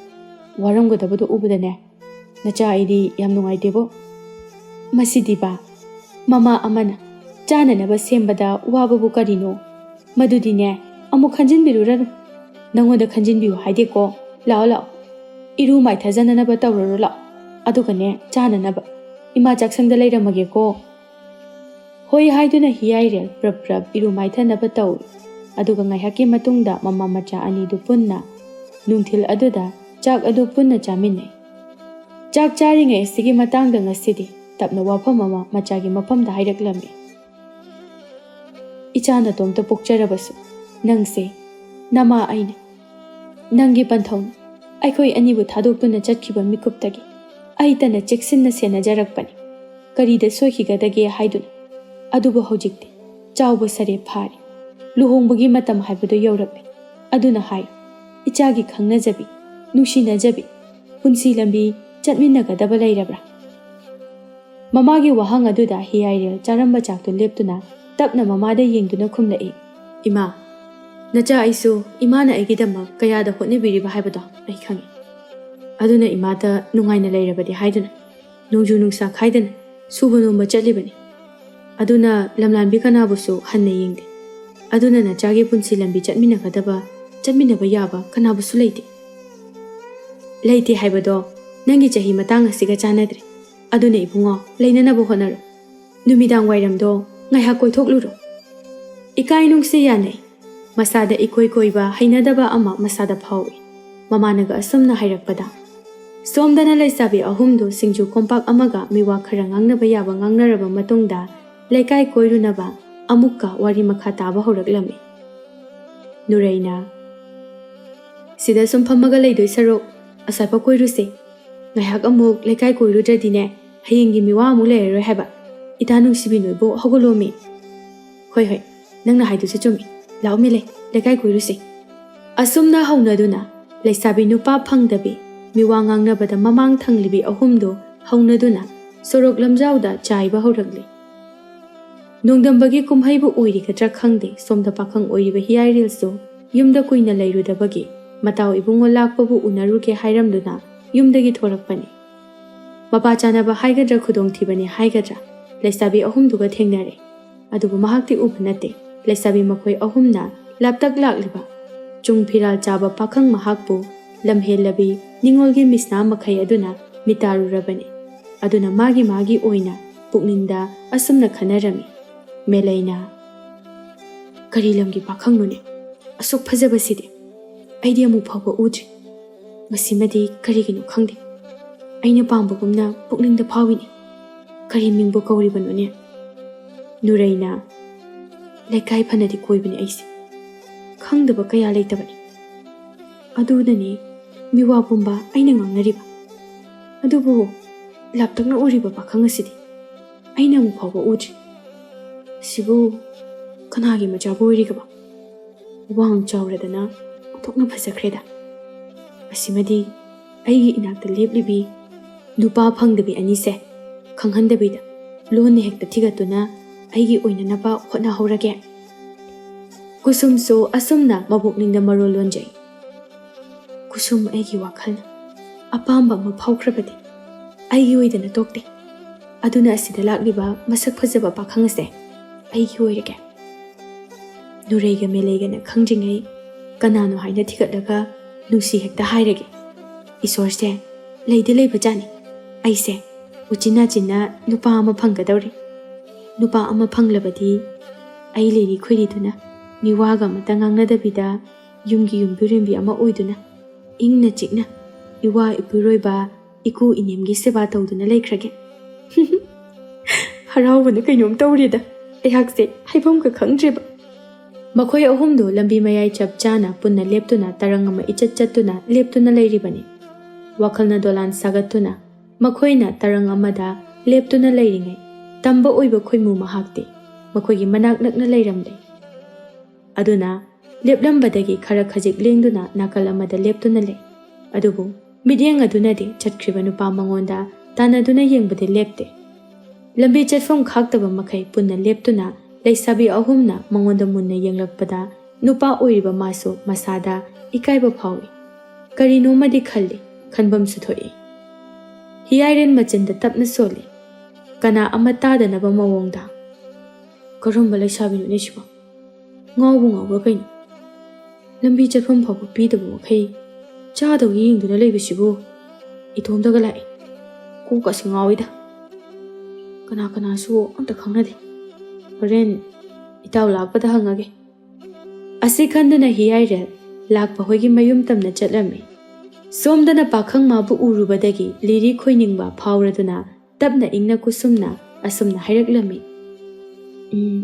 ꯋꯥꯔꯝꯒꯗꯕꯗꯣ ꯎꯕꯗꯅꯦ, ꯅꯆꯥ ꯑꯩꯗꯤ ꯌꯥꯝ ꯅꯨꯡꯉꯥꯏꯇꯦꯕꯣ꯫" "ꯃꯁꯤꯗꯤꯕ, ꯃꯃꯥ ꯑꯃꯅ ꯆꯥꯅꯅꯕ ꯁꯦꯝꯕꯗ ꯋꯥꯕꯕꯨ ꯀꯔꯤꯅꯣ? ꯃꯗꯨꯗꯤꯅꯦ, ꯑꯃꯨꯛ ꯈꯟꯖꯤꯟꯕꯤꯔꯨꯔꯅꯨ꯫ ꯅꯪꯉꯣꯟꯗ ꯈꯟꯖꯤꯟꯕꯤꯌꯨ ꯍꯥꯏꯗꯦꯀꯣ꯫ ꯂꯥꯛꯑꯣ, ꯂꯥꯛꯑꯣ꯫ ꯏꯔꯨ ꯃꯥꯏꯊꯖꯅꯅꯕ ꯇꯧꯔꯨꯔꯣ, ꯂꯥꯛꯑꯣ꯫ ꯑꯗꯨꯒꯅꯦ, ꯆꯥꯅꯅꯕ ꯏꯃꯥ ꯆꯥꯛꯁꯪꯗ ꯂꯩꯔꯝꯃꯒꯦꯀꯣ꯫" ꯍꯣꯏ ꯍꯥꯏꯗꯨꯅ ꯍꯤꯌꯥꯏꯔꯦꯜ ꯄ꯭ꯔꯞ ꯄ꯭ꯔꯞ ꯏꯔꯨ ꯃꯥꯏꯊꯅꯕ ꯇꯧꯏ꯫ ꯑꯗꯨꯒ ꯉꯥꯏꯍꯥꯛꯀꯤ ꯃꯇꯨꯡꯗ ꯃꯃꯥ ꯃꯆꯥ ꯑꯅꯤꯗꯨ ꯄꯨꯟꯅ ꯅꯨꯡꯊꯤꯜ ꯑꯗꯨꯗ ꯆꯥꯛ ꯑꯗꯨ ꯄꯨꯟꯅ ꯆꯥꯃꯤꯟꯅꯩ꯫ ꯆꯥꯛ ꯆꯥꯔꯤꯉꯩ ꯑꯁꯤꯒꯤ ꯃꯇꯥꯡꯗ ꯉꯁꯤꯗꯤ ꯇꯞꯅ ꯋꯥꯐꯝ ꯑꯃ ꯃꯆꯥꯒꯤ ꯃꯐꯝꯗ ꯍꯥꯏꯔꯛꯂꯝꯃꯤ꯫ "ꯏꯆꯥ ꯅꯇꯣꯝꯇ ꯄꯣꯛꯆꯔꯕꯁꯨ ꯅꯪꯁꯦ ꯅꯃꯥ ꯑꯩꯅ, ꯅꯪꯒꯤ ꯄꯟꯊꯧꯅ ꯑꯩꯈꯣꯏ ꯑꯅꯤꯕꯨ ꯊꯥꯗꯣꯛꯇꯨꯅ ꯆꯠꯈꯤꯕ ꯃꯤꯀꯨꯞꯇꯒꯤ ꯑꯩꯇꯅ ꯆꯦꯛꯁꯤꯟꯅ ꯁꯦꯟꯅꯖꯔꯛꯄꯅꯤ꯫ ꯀꯔꯤꯗ ꯁꯣꯏꯈꯤꯒꯗꯒꯦ ꯍꯥꯏꯗꯨꯅ꯫ ꯑꯗꯨꯕꯨ ꯍꯧꯖꯤꯛꯇꯤ ꯆꯥꯎꯕ ꯁꯔꯦ ꯐꯥꯔꯦ꯫ ꯂꯨꯍꯣꯡꯕꯒꯤ ꯃꯇꯝ ꯍꯥꯏꯕꯗꯨ ꯌꯧꯔꯛꯂꯦ꯫ ꯑꯗꯨꯅ ꯍꯥꯏ, ꯏꯆꯥꯒꯤ ꯈꯪꯅꯖꯕꯤ, ꯅꯨꯡꯁꯤꯅꯖꯕꯤ, ꯄꯨꯟꯁꯤ ꯂꯝꯕꯤ ꯆꯠꯃꯤꯟꯅꯒꯗꯕ ꯂꯩꯔꯕ꯭ꯔꯥ?" ꯃꯃꯥꯒꯤ ꯋꯥꯍꯪ ꯑꯗꯨꯗ ꯍꯤꯌꯥꯏꯔꯦꯜ ꯆꯥꯔꯝꯕ ꯆꯥꯛꯇꯨ ꯂꯦꯞꯇꯨꯅ ꯇꯞꯅ ꯃꯃꯥꯗ ꯌꯦꯡꯗꯨꯅ ꯈꯨꯝꯂꯛꯏ꯫ "ꯏꯃꯥ, ꯅꯆꯥ ꯑꯩꯁꯨ ꯏꯃꯥꯅ ꯑꯩꯒꯤꯗꯃꯛ ꯀꯌꯥꯗ ꯍꯣꯠꯅꯕꯤꯔꯤꯕ ꯍꯥꯏꯕꯗꯣ ꯑꯩ ꯈꯪꯏ꯫ ꯑꯗꯨꯅ ꯏꯃꯥꯗ ꯅꯨꯡꯉꯥꯏꯅ ꯂꯩꯔꯕꯗꯤ ꯍꯥꯏꯗꯨꯅ, ꯅꯣꯡꯖꯨ ꯅꯨꯡꯁꯥ ꯈꯥꯏꯗꯅ ꯁꯨꯕ ꯅꯣꯝꯕ ꯆꯠꯂꯤꯕꯅꯤ꯫ ꯑꯗꯨꯅ ꯂꯝꯂꯥꯟꯕꯤ ꯀꯅꯥꯕꯨꯁꯨ ꯍꯟꯅ ꯌꯦꯡꯗꯦ꯫ ꯑꯗꯨꯅ ꯅꯆꯥꯒꯤ ꯄꯨꯟꯁꯤ ꯂꯝꯕꯤ ꯆꯠꯃꯤꯟꯅꯒꯗꯕ, ꯆꯠꯃꯤꯟꯅꯕ ꯌꯥꯕ ꯀꯅꯥꯕꯨꯁꯨ ꯂꯩꯇꯦ꯫ ꯂꯩꯇꯦ ꯍꯥꯏꯕꯗꯣ ꯅꯪꯒꯤ ꯆꯍꯤ ꯃꯇꯥꯡ ꯑꯁꯤꯒ ꯆꯥꯟꯅꯗ꯭ꯔꯦ꯫ ꯑꯗꯨꯅ ꯏꯕꯨꯡꯉꯣ, ꯂꯩꯅꯅꯕ ꯍꯣꯠꯅꯔꯣ꯫ ꯅꯨꯃꯤꯗꯥꯡ ꯋꯥꯏꯔꯝꯗꯣ ꯉꯥꯏꯍꯥꯛ ꯀꯣꯏꯊꯣꯛꯂꯨꯔꯣ꯫ ꯏꯀꯥꯏ ꯅꯨꯡꯁꯤ ꯌꯥꯅꯩ꯫ ꯃꯁꯥꯗ ꯏꯀꯣꯏ ꯀꯣꯏꯕ ꯍꯩꯅꯗꯕ ꯑꯃ ꯃꯁꯥꯗ ꯐꯥꯎꯏ꯫ ꯃꯃꯥꯅꯒ ꯑꯁꯨꯝꯅ ꯍꯥꯏꯔꯛꯄꯗ, ꯁꯣꯝꯗꯅ ꯂꯩꯁꯥꯕꯤ ꯑꯍꯨꯝꯗꯨ ꯁꯤꯡꯖꯨ ꯀꯣꯝꯄꯥꯛ ꯑꯃꯒ ꯃꯤꯋꯥ ꯈꯔ ꯉꯥꯡꯅꯕ ꯌꯥꯕ ꯉꯥꯡꯅꯔꯕ ꯃꯇꯨꯡꯗ, ꯂꯩꯀꯥꯏ ꯀꯣꯏꯔꯨꯅꯕ ꯑꯃꯨꯛꯀ ꯋꯥꯔꯤ ꯃꯈꯥ ꯇꯥꯕ ꯍꯧꯔꯛꯂꯝꯃꯤ꯫ ꯅꯨꯔꯩꯅ, "ꯁꯤꯗ ꯁꯨꯝ ꯐꯝꯃꯒ ꯂꯩꯗꯣꯏ ꯁꯔꯨꯛ, ꯑꯁ꯭ꯋꯥꯏꯐꯥꯎ ꯀꯣꯏꯔꯨꯁꯦ꯫ ꯉꯥꯏꯍꯥꯛ ꯑꯃꯨꯛ ꯂꯩꯀꯥꯏ ꯀꯣꯏꯔꯨꯗ꯭ꯔꯗꯤꯅꯦ, ꯍꯌꯦꯡꯒꯤ ꯃꯤꯋꯥ ꯑꯃꯨꯛ ꯂꯩꯔꯔꯣꯏ ꯍꯥꯏꯕ꯫ ꯏꯇꯥ ꯅꯨꯡꯁꯤꯕꯤ ꯅꯣꯏꯕꯨ ꯍꯧꯒꯠꯂꯣꯃꯤ꯫" "ꯍꯣꯏ, ꯍꯣꯏ, ꯅꯪꯅ ꯍꯥꯏꯗꯨꯁꯨ ꯆꯨꯝꯃꯤ꯫ ꯂꯥꯛꯑꯣ ꯃꯦꯂꯩ, ꯂꯩꯀꯥꯏ ꯀꯣꯏꯔꯨꯁꯤ꯫" ꯑꯁꯨꯝꯅ ꯍꯧꯅꯗꯨꯅ ꯂꯩꯁꯥꯕꯤ ꯅꯨꯄꯥ ꯐꯪꯗꯕꯤ, ꯃꯤꯋꯥ ꯉꯥꯡꯅꯕꯗ ꯃꯃꯥꯡ ꯊꯪꯂꯤꯕꯤ ꯑꯍꯨꯝꯗꯨ ꯍꯧꯅꯗꯨꯅ ꯁꯣꯔꯣꯛ ꯂꯝꯖꯥꯎꯗ ꯆꯥꯏꯕ ꯍꯧꯔꯛꯂꯤ꯫ ꯅꯣꯡꯗꯝꯕꯒꯤ ꯀꯨꯝꯍꯩꯕꯨ ꯑꯣꯏꯔꯤꯒꯗ꯭ꯔꯥ ꯈꯪꯗꯦ, ꯁꯣꯝꯗ ꯄꯥꯈꯪ ꯑꯣꯏꯔꯤꯕ ꯍꯤꯌꯥꯏꯔꯦꯜꯁꯨ ꯌꯨꯝꯗ ꯀꯨꯏꯅ ꯂꯩꯔꯨꯗꯕꯒꯤ ꯃꯇꯥꯎ ꯏꯕꯨꯡꯉꯣ ꯂꯥꯛꯄꯕꯨ ꯎꯅꯔꯨꯒꯦ ꯍꯥꯏꯔꯝꯗꯨꯅ ꯌꯨꯝꯗꯒꯤ ꯊꯣꯔꯛꯄꯅꯤ꯫ ꯃꯄꯥ ꯆꯥꯅꯕ ꯍꯥꯏꯒꯗ꯭ꯔꯥ ꯈꯨꯗꯣꯡꯊꯤꯕꯅꯤ ꯍꯥꯏꯒꯗ꯭ꯔꯥ, ꯂꯩꯁꯥꯕꯤ ꯑꯍꯨꯝꯗꯨꯒ ꯊꯦꯡꯅꯔꯦ꯫ ꯑꯗꯨꯕꯨ ꯃꯍꯥꯛꯇꯤ ꯎꯕ ꯅꯠꯇꯦ꯫ ꯂꯩꯁꯥꯕꯤ ꯃꯈꯣꯏ ꯑꯍꯨꯝꯅ ꯂꯥꯞꯇꯛ ꯂꯥꯛꯂꯤꯕ ꯆꯨꯡ ꯐꯤꯔꯥꯜ ꯆꯥꯕ ꯄꯥꯈꯪ ꯃꯍꯥꯛꯄꯨ ꯂꯝꯍꯦꯜꯂꯕꯤ ꯅꯤꯡꯉꯣꯜꯒꯤ ꯃꯤꯁꯅꯥ ꯃꯈꯩ ꯑꯗꯨꯅ ꯃꯤꯇꯥꯔꯨꯔꯕꯅꯤ꯫ ꯑꯗꯨꯅ ꯃꯥꯒꯤ ꯃꯥꯒꯤ ꯑꯣꯏꯅ ꯄꯨꯛꯅꯤꯡꯗ ꯑꯁꯨꯝꯅ ꯈꯟꯅꯔꯝꯃꯤ꯫ ꯃꯦꯂꯩꯅ, "ꯀꯔꯤ ꯂꯝꯒꯤ ꯄꯥꯈꯪꯅꯣꯅꯦ? ꯑꯁꯨꯛ ꯐꯖꯕꯁꯤꯗꯤ ꯑꯩꯗꯤ ꯑꯃꯨꯛ ꯐꯥꯎꯕ ꯎꯗ꯭ꯔꯤ꯫ ꯃꯁꯤꯃꯗꯤ ꯀꯔꯤꯒꯤꯅꯣ ꯈꯪꯗꯦ꯫ ꯑꯩꯅ ꯄꯥꯝꯕꯒꯨꯝꯅ ꯄꯨꯛꯅꯤꯡꯗ ꯐꯥꯎꯏꯅꯦ꯫ ꯀꯔꯤ ꯃꯤꯡꯕꯨ ꯀꯧꯔꯤꯕꯅꯣꯅꯦ?" ꯅꯨꯔꯩꯅ, "ꯂꯩꯀꯥꯏ ꯐꯅꯗꯤ ꯀꯣꯏꯕꯅꯤ ꯑꯩꯁꯦ꯫ ꯈꯪꯗꯕ ꯀꯌꯥ ꯂꯩꯇꯕꯅꯤ꯫ ꯑꯗꯨꯅꯅꯤ ꯃꯤꯋꯥ ꯄꯨꯝꯕ ꯑꯩꯅ ꯉꯥꯡꯅꯔꯤꯕ꯫ ꯑꯗꯨꯕꯨ ꯂꯥꯞꯇꯛꯅ ꯎꯔꯤꯕ ꯄꯥꯈꯪ ꯑꯁꯤꯗꯤ ꯑꯩꯅ ꯑꯃꯨꯛ ꯐꯥꯎꯕ ꯎꯗ꯭ꯔꯤ꯫ ꯁꯤꯕꯨ ꯀꯅꯥꯒꯤ ꯃꯆꯥꯕꯨ ꯑꯣꯏꯔꯤꯒꯕ? ꯋꯥꯡ ꯆꯥꯎꯔꯗꯅ ꯑꯣꯟꯊꯣꯛꯅ ꯐꯖꯈ꯭ꯔꯦꯗ꯫ ꯑꯁꯤꯃꯗꯤ ꯑꯩꯒꯤ ꯏꯅꯥꯛꯇ ꯂꯦꯞꯂꯤꯕꯤ ꯅꯨꯄꯥ ꯐꯪꯗꯕꯤ ꯑꯅꯤꯁꯦ ꯈꯪꯍꯟꯗꯕꯤꯗ ꯂꯣꯟꯅ ꯍꯦꯛꯇ ꯊꯤꯒꯠꯇꯨꯅ ꯑꯩꯒꯤ ꯑꯣꯏꯅꯅꯕ ꯍꯣꯠꯅꯍꯧꯔꯒꯦ꯫" ꯀꯨꯁꯨꯝꯁꯨ ꯑꯁꯨꯝꯅ ꯃꯕꯣꯛꯅꯤꯡꯗ ꯃꯔꯣꯜ ꯂꯣꯟꯖꯩ꯫ "ꯀꯨꯁꯨꯝ ꯑꯩꯒꯤ ꯋꯥꯈꯜꯅ ꯑꯄꯥꯝꯕ ꯑꯃ ꯐꯥꯎꯈ꯭ꯔꯕꯗꯤ ꯑꯩꯒꯤ ꯑꯣꯏꯗꯅ ꯇꯣꯛꯇꯦ꯫ ꯑꯗꯨꯅ ꯑꯁꯤꯗ ꯂꯥꯛꯂꯤꯕ ꯃꯁꯛ ꯐꯖꯕ ꯄꯥꯈꯪ ꯑꯁꯦ ꯑꯩꯒꯤ ꯑꯣꯏꯔꯒꯦ꯫ ꯅꯨꯔꯩꯒ ꯃꯦꯂꯩꯒꯅ ꯈꯪꯗ꯭ꯔꯤꯉꯩ ꯀꯅꯥꯅꯣ ꯍꯥꯏꯅ ꯊꯤꯒꯠꯂꯒ ꯅꯨꯡꯁꯤ ꯍꯦꯛꯇ ꯍꯥꯏꯔꯒꯦ꯫ ꯏꯁꯣꯔꯁꯦ ꯂꯩꯗꯤ ꯂꯩꯕꯖꯥꯠꯅꯤ꯫ ꯑꯩꯁꯦ ꯎꯆꯤꯟ ꯅꯥꯆꯤꯟꯅ ꯅꯨꯄꯥ ꯑꯃ ꯐꯪꯒꯗꯧꯔꯦ꯫ ꯅꯨꯄꯥ ꯑꯃ ꯐꯪꯂꯕꯗꯤ ꯑꯩ ꯂꯤꯔꯤ ꯈꯣꯏꯔꯤꯗꯨꯅ ꯃꯤꯋꯥꯒ ꯑꯃꯇ ꯉꯥꯡꯅꯗꯕꯤꯗ ꯌꯨꯝꯒꯤ ꯌꯨꯝꯕꯨꯔꯦꯝꯕꯤ ꯑꯃ ꯑꯣꯏꯗꯨꯅ ꯏꯪꯅ ꯆꯤꯛꯅ ꯏꯋꯥ ꯏꯄꯨꯔꯣꯏꯕ ꯏꯀꯨ ꯏꯅꯦꯝꯒꯤ ꯁꯦꯕꯥ ꯇꯧꯗꯨꯅ ꯂꯩꯈ꯭ꯔꯒꯦ꯫ ꯍꯔꯥꯎꯕꯅ ꯀꯩꯅꯣꯝ ꯇꯧꯔꯦꯗ꯫ ꯑꯩꯍꯥꯛꯁꯦ ꯍꯥꯏꯐꯝꯒ ꯈꯪꯗ꯭ꯔꯦꯕ꯫ ꯃꯈꯣꯏ ꯑꯍꯨꯝꯗꯨ ꯂꯝꯕꯤ ꯃꯌꯥꯏ ꯆꯞ ꯆꯥꯅ ꯄꯨꯟꯅ ꯂꯦꯞꯇꯨꯅ ꯇꯔꯪ ꯑꯃ ꯏꯆꯠ ꯆꯠꯇꯨꯅ ꯂꯦꯞꯇꯨꯅ ꯂꯩꯔꯤꯕꯅꯤ꯫ ꯋꯥꯈꯜꯅ ꯗꯣꯂꯥꯟ ꯁꯥꯒꯠꯇꯨꯅ ꯃꯈꯣꯏꯅ ꯇꯔꯪ ꯑꯃꯗ ꯂꯦꯞꯇꯨꯅ ꯂꯩꯔꯤꯉꯩ ꯇꯝꯕ ꯑꯣꯏꯕ ꯈꯣꯏꯃꯨ ꯃꯍꯥꯛꯇꯤ ꯃꯈꯣꯏꯒꯤ ꯃꯅꯥꯛ ꯅꯛꯅ ꯂꯩꯔꯝꯂꯦ꯫ ꯑꯗꯨꯅ ꯂꯦꯞꯂꯝꯕꯗꯒꯤ ꯈꯔ ꯈꯖꯤꯛ ꯂꯦꯡꯗꯨꯅ ꯅꯥꯀꯜ ꯑꯃꯗ ꯂꯦꯞꯇꯨꯅ ꯂꯩ꯫ ꯑꯗꯨꯕꯨ ꯃꯤꯠꯌꯦꯡ ꯑꯗꯨꯅꯗꯤ ꯆꯠꯈ꯭ꯔꯤꯕ ꯅꯨꯄꯥ ꯃꯉꯣꯟꯗ ꯇꯥꯟꯅꯗꯨꯅ ꯌꯦꯡꯕꯗꯤ ꯂꯦꯞꯇꯦ꯫ ꯂꯝꯕꯤ ꯆꯠꯐꯝ ꯈꯥꯛꯇꯕ ꯃꯈꯩ ꯄꯨꯟꯅ ꯂꯦꯞꯇꯨꯅ ꯂꯩꯁꯥꯕꯤ ꯑꯍꯨꯝꯅ ꯃꯉꯣꯟꯗ ꯃꯨꯟꯅ ꯌꯦꯡꯂꯛꯄꯗ ꯅꯨꯄꯥ ꯑꯣꯏꯔꯤꯕ ꯃꯥꯁꯨ ꯃꯁꯥꯗ ꯏꯀꯥꯏꯕ ꯐꯥꯎꯏ꯫ ꯀꯔꯤꯅꯣꯃꯗꯤ ꯈꯜꯂꯤ, ꯈꯟꯐꯝꯁꯨ ꯊꯣꯛꯏ꯫ ꯍꯤꯌꯥꯏꯔꯦꯟ ꯃꯆꯤꯟꯗ ꯇꯞꯅ ꯁꯣꯜꯂꯤ꯫ ꯀꯅꯥ ꯑꯃ ꯇꯥꯗꯅꯕ ꯃꯑꯣꯡꯗ, "ꯀꯔꯝꯕ ꯂꯩꯁꯥꯕꯤꯅꯣꯅꯦ ꯁꯤꯕꯣ? ꯉꯥꯎꯕꯨ ꯉꯥꯎꯕ꯭ꯔꯥ ꯀꯩꯅꯣ? ꯂꯝꯕꯤ ꯆꯠꯐꯝ ꯐꯥꯎꯕ ꯄꯤꯗꯕ ꯃꯈꯩ ꯆꯥꯗꯧꯒꯤ ꯌꯦꯡꯗꯨꯅ ꯂꯩꯕꯁꯤꯕꯨ ꯏꯇꯣꯝꯇꯒ ꯂꯥꯛꯑꯦ꯫ ꯀꯣꯛꯀꯁꯦ ꯉꯥꯎꯏꯗ꯫ ꯀꯅꯥ ꯀꯅꯥꯁꯨ ꯑꯝꯇ ꯈꯪꯅꯗꯦ꯫ ꯍꯣꯔꯦꯟ ꯏꯇꯥꯎ ꯂꯥꯛꯄꯗ ꯍꯪꯉꯒꯦ"꯫ ꯑꯁꯤ ꯈꯟꯗꯨꯅ ꯍꯤꯌꯥꯏꯔꯦꯜ ꯂꯥꯛꯄ ꯍꯣꯏꯒꯤ ꯃꯌꯨꯝ ꯇꯝꯅ ꯆꯠꯂꯝꯃꯤ꯫ ꯁꯣꯝꯗꯅ ꯄꯥꯈꯪ ꯃꯥꯕꯨ ꯎꯔꯨꯕꯗꯒꯤ ꯂꯤꯔꯤ ꯈꯣꯏꯅꯤꯡꯕ ꯐꯥꯎꯔꯗꯨꯅ ꯇꯞꯅ ꯏꯪꯅ ꯀꯨꯁꯨꯝꯅ ꯑꯁꯨꯝꯅ ꯍꯥꯏꯔꯛꯂꯝꯃꯤ, "ꯎꯝ,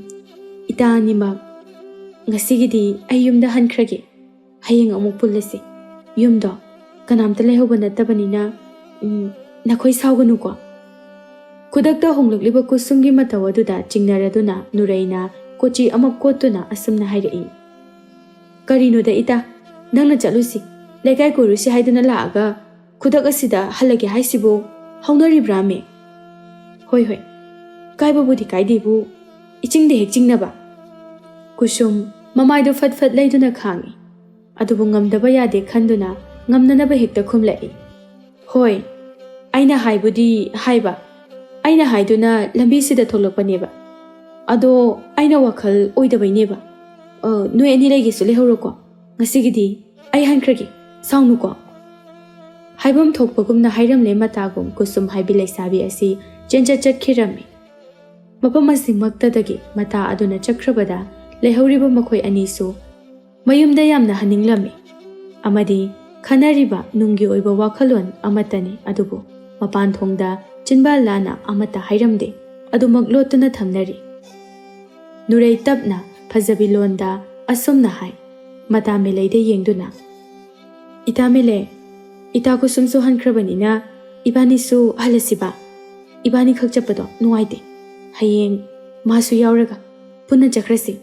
ꯏꯇꯥ ꯑꯅꯤꯃꯛ, ꯉꯁꯤꯒꯤꯗꯤ ꯑꯩ ꯌꯨꯝꯗ ꯍꯟꯈ꯭ꯔꯒꯦ꯫ ꯍꯌꯦꯡ ꯑꯃꯨꯛ ꯄꯨꯜꯂꯁꯤ꯫ ꯌꯨꯝꯗꯣ ꯀꯅꯥꯝꯇ ꯂꯩꯍꯧꯕ ꯅꯠꯇꯕꯅꯤꯅ, ꯎꯝ, ꯅꯈꯣꯏ ꯁꯥꯎꯒꯅꯨꯀꯣ"꯫ ꯈꯨꯗꯛꯇ ꯍꯣꯡꯂꯛꯂꯤꯕ ꯀꯨꯁꯨꯝꯒꯤ ꯃꯇꯧ ꯑꯗꯨꯗ ꯆꯤꯡꯅꯔꯗꯨꯅ ꯅꯨꯔꯩꯅ ꯀꯣꯆꯤ ꯑꯃ ꯀꯣꯠꯇꯨꯅ ꯑꯁꯨꯝꯅ ꯍꯥꯏꯔꯛꯏ, "ꯀꯔꯤꯅꯣꯗ ꯏꯇꯥ, ꯅꯪꯅ ꯆꯠꯂꯨꯁꯤ, ꯂꯩꯀꯥꯏ ꯀꯣꯏꯔꯨꯁꯤ ꯍꯥꯏꯗꯨꯅ ꯂꯥꯛꯑꯒ ꯈꯨꯗꯛ ꯑꯁꯤꯗ ꯍꯜꯂꯒꯦ ꯍꯥꯏꯁꯤꯕꯨ ꯍꯧꯅꯔꯤꯕ꯭ꯔꯥꯃꯦ?" "ꯍꯣꯏ, ꯍꯣꯏ, ꯀꯥꯏꯕꯕꯨꯗꯤ ꯀꯥꯏꯗꯦꯕꯨ, ꯏꯆꯤꯡꯗ ꯍꯦꯛ ꯆꯤꯡꯅꯕ"꯫ ꯀꯨꯁꯨꯝ ꯃꯃꯥꯏꯗꯨ ꯐꯠ ꯐꯠ ꯂꯩꯗꯨꯅ ꯈꯥꯡꯏ꯫ ꯑꯗꯨꯕꯨ ꯉꯝꯗꯕ ꯌꯥꯗꯦ ꯈꯟꯗꯨꯅ ꯉꯝꯅꯅꯕ ꯍꯦꯛꯇ ꯈꯨꯝꯂꯛꯏ꯫ ꯍꯣꯏ, ꯑꯩꯅ ꯍꯥꯏꯕꯨꯗꯤ ꯍꯥꯏꯕ, ꯑꯩꯅ ꯍꯥꯏꯗꯨꯅ ꯂꯝꯕꯤꯁꯤꯗ ꯊꯣꯛꯂꯛꯄꯅꯦꯕ꯫ ꯑꯗꯣ ꯑꯩꯅ ꯋꯥꯈꯜ ꯑꯣꯏꯗꯕꯩꯅꯦꯕ꯫ ꯑ, ꯅꯣꯏ ꯑꯅꯤ ꯂꯩꯒꯦꯁꯨ ꯂꯩꯍꯧꯔꯣꯀꯣ꯫ ꯉꯁꯤꯒꯤꯗꯤ ꯑꯩ ꯍꯟꯈ꯭ꯔꯒꯦ, ꯁꯥꯎꯅꯨꯀꯣ꯫ ꯍꯥꯏꯐꯝ ꯊꯣꯛꯄꯒꯨꯝꯅ ꯍꯥꯏꯔꯝꯂꯦ ꯃꯇꯥꯒꯨꯝ ꯀꯨꯁꯨꯝ ꯍꯥꯏꯕꯤ ꯂꯩꯁꯥꯕꯤ ꯑꯁꯤ ꯆꯦꯟꯆꯠ ꯆꯠꯈꯤꯔꯝꯃꯤ꯫ ꯃꯐꯝ ꯑꯁꯤꯃꯛꯇꯗꯒꯤ ꯃꯇꯥ ꯑꯗꯨꯅ ꯆꯠꯈ꯭ꯔꯕꯗ ꯂꯩꯍꯧꯔꯤꯕ ꯃꯈꯣꯏ ꯑꯅꯤꯁꯨ ꯃꯌꯨꯝꯗ ꯌꯥꯝꯅ ꯍꯟꯅꯤꯡꯂꯝꯃꯤ꯫ ꯑꯃꯗꯤ ꯈꯟꯅꯔꯤꯕ ꯅꯨꯡꯒꯤ ꯑꯣꯏꯕ ꯋꯥꯈꯜꯂꯣꯟ ꯑꯃꯠꯇꯅꯤ, ꯑꯗꯨꯕꯨ ꯃꯄꯥꯟ ꯊꯣꯡꯗ ꯆꯤꯟꯕꯥꯜ ꯂꯥꯅ ꯑꯃꯠꯇ ꯍꯥꯏꯔꯝꯗꯦ꯫ ꯑꯗꯨꯃꯛ ꯂꯣꯠꯇꯨꯅ ꯊꯝꯅꯔꯤ꯫ ꯅꯨꯔꯩ ꯇꯞꯅ ꯐꯖꯕꯤ ꯂꯣꯟꯗ ꯑꯁꯨꯝꯅ ꯍꯥꯏ, ꯃꯇꯥ ꯃꯦꯂꯩꯗ ꯌꯦꯡꯗꯨꯅ, "ꯏꯇꯥ ꯃꯦꯂꯩ, ꯏꯇꯥ ꯀꯨꯁꯨꯝꯁꯨ ꯍꯟꯈ꯭ꯔꯕꯅꯤꯅ ꯏꯕꯥꯅꯤꯁꯨ ꯍꯜꯂꯁꯤꯕ꯫ ꯏꯕꯥꯅꯤꯈꯛ ꯆꯠꯄꯗꯣ ꯅꯨꯡꯉꯥꯏꯇꯦ꯫ ꯍꯌꯦꯡ ꯃꯥꯁꯨ ꯌꯥꯎꯔꯒ ꯄꯨꯟꯅ ꯆꯠꯈ꯭ꯔꯁꯤ꯫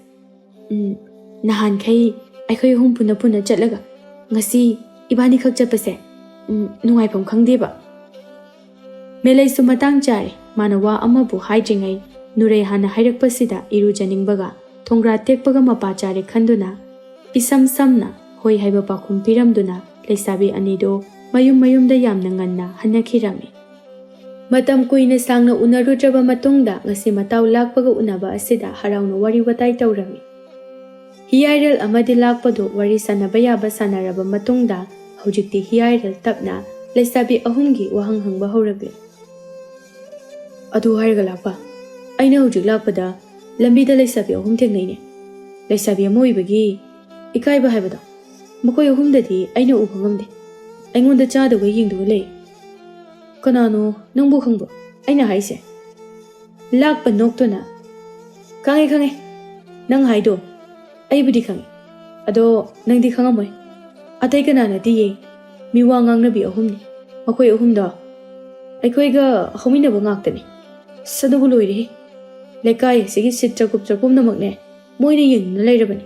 ꯎꯝ, ꯅꯍꯥꯟꯈꯩ ꯑꯩꯈꯣꯏ ꯑꯍꯨꯝ ꯄꯨꯟꯅ ꯄꯨꯟꯅ ꯆꯠꯂꯒ ꯉꯁꯤ ꯏꯕꯥꯅꯤꯈꯛ ꯆꯠꯄꯁꯦ, ꯎꯝ, ꯅꯨꯡꯉꯥꯏꯐꯝ ꯈꯪꯗꯦꯕ꯫" ꯃꯦꯂꯩꯁꯨ ꯃꯇꯥꯡ ꯆꯥꯔꯦ꯫ ꯃꯥꯅ ꯋꯥ ꯑꯃꯕꯨ ꯍꯥꯏꯗ꯭ꯔꯤꯉꯩ ꯅꯨꯔꯩ ꯍꯥꯟꯅ ꯍꯥꯏꯔꯛꯄꯁꯤꯗ ꯏꯔꯨꯖꯅꯤꯡꯕꯒ ꯊꯣꯡꯒ꯭ꯔꯥ ꯇꯦꯛꯄꯒ ꯃꯄꯥ ꯆꯥꯔꯦ ꯈꯟꯗꯨꯅ ꯏꯁꯝ ꯁꯝꯅ ꯍꯣꯏ ꯍꯥꯏꯕ ꯄꯥꯎꯈꯨꯝ ꯄꯤꯔꯝꯗꯨꯅ ꯂꯩꯁꯥꯕꯤ ꯑꯅꯤꯗꯨ ꯃꯌꯨꯝ ꯃꯌꯨꯝꯗ ꯌꯥꯝꯅ ꯉꯟꯅ ꯍꯟꯅꯈꯤꯔꯝꯃꯤ꯫ ꯃꯇꯝ ꯀꯨꯏꯅ ꯁꯥꯡꯅ ꯎꯅꯔꯨꯗ꯭ꯔꯕ ꯃꯇꯨꯡꯗ ꯉꯁꯤ ꯃꯇꯥꯎ ꯂꯥꯛꯄꯒ ꯎꯅꯕ ꯑꯁꯤꯗ ꯍꯔꯥꯎꯅ ꯋꯥꯔꯤ ꯋꯥꯇꯥꯏ ꯇꯧꯔꯝꯃꯤ꯫ ꯍꯤꯌꯥꯏꯔꯦꯜ ꯑꯃꯗꯤ ꯂꯥꯛꯄꯗꯨ ꯋꯥꯔꯤ ꯁꯥꯟꯅꯕ ꯌꯥꯕ ꯁꯥꯟꯅꯔꯕ ꯃꯇꯨꯡꯗ ꯍꯧꯖꯤꯛꯇꯤ ꯍꯤꯌꯥꯏꯔꯦꯜ ꯇꯞꯅ ꯂꯩꯁꯥꯕꯤ ꯑꯍꯨꯝꯒꯤ ꯋꯥꯍꯪ ꯍꯪꯕ ꯍꯧꯔꯛꯂꯦ꯫ "ꯑꯗꯨ ꯍꯥꯏꯔꯒ ꯂꯥꯛꯄ, ꯑꯩꯅ ꯍꯧꯖꯤꯛ ꯂꯥꯛꯄꯗ ꯂꯝꯕꯤꯗ ꯂꯩꯁꯥꯕꯤ ꯑꯍꯨꯝ ꯊꯦꯡꯅꯩꯅꯦ꯫ ꯂꯩꯁꯥꯕꯤ ꯑꯃ ꯑꯣꯏꯕꯒꯤ ꯏꯀꯥꯏꯕ ꯍꯥꯏꯕꯗꯣ, ꯃꯈꯣꯏ ꯑꯍꯨꯝꯗꯗꯤ ꯑꯩꯅ ꯎꯕ ꯉꯝꯗꯦ꯫ ꯑꯩꯉꯣꯟꯗ ꯆꯥꯗꯨꯒ ꯌꯦꯡꯗꯨꯒ ꯂꯩ꯫ ꯀꯅꯥꯅꯣ ꯅꯪꯕꯨ ꯈꯪꯕ꯭ꯔꯣ ꯑꯩꯅ ꯍꯥꯏꯁꯦ?" ꯂꯥꯛꯄ ꯅꯣꯛꯇꯨꯅ, "ꯈꯪꯉꯦ, ꯈꯪꯉꯦ꯫ ꯅꯪ ꯍꯥꯏꯗꯣ ꯑꯩꯕꯨꯗꯤ ꯈꯪꯉꯦ꯫ ꯑꯗꯣ ꯅꯪꯗꯤ ꯈꯪꯉꯝꯃꯣꯏ꯫ ꯑꯇꯩ ꯀꯅꯥ ꯅꯠꯇꯤꯌꯦ꯫ ꯃꯤ ꯋꯥ ꯉꯥꯡꯅꯕꯤ ꯑꯍꯨꯝꯅꯤ꯫ ꯃꯈꯣꯏ ꯑꯍꯨꯝꯗꯣ ꯑꯩꯈꯣꯏꯒ ꯍꯧꯃꯤꯟꯅꯕ ꯉꯥꯛꯇꯅꯤ꯫ ꯑꯁ, ꯑꯗꯨꯕꯨ ꯂꯣꯏꯔꯦꯍꯦ꯫ ꯂꯩꯀꯥꯏ ꯑꯁꯤꯒꯤ ꯁꯤꯠ ꯆꯥꯛꯀꯨꯞ ꯆꯥꯛꯀꯨꯞꯅꯃꯛꯅꯦ ꯃꯣꯏꯅ ꯌꯦꯡꯗꯨꯅ ꯂꯩꯔꯕꯅꯤ꯫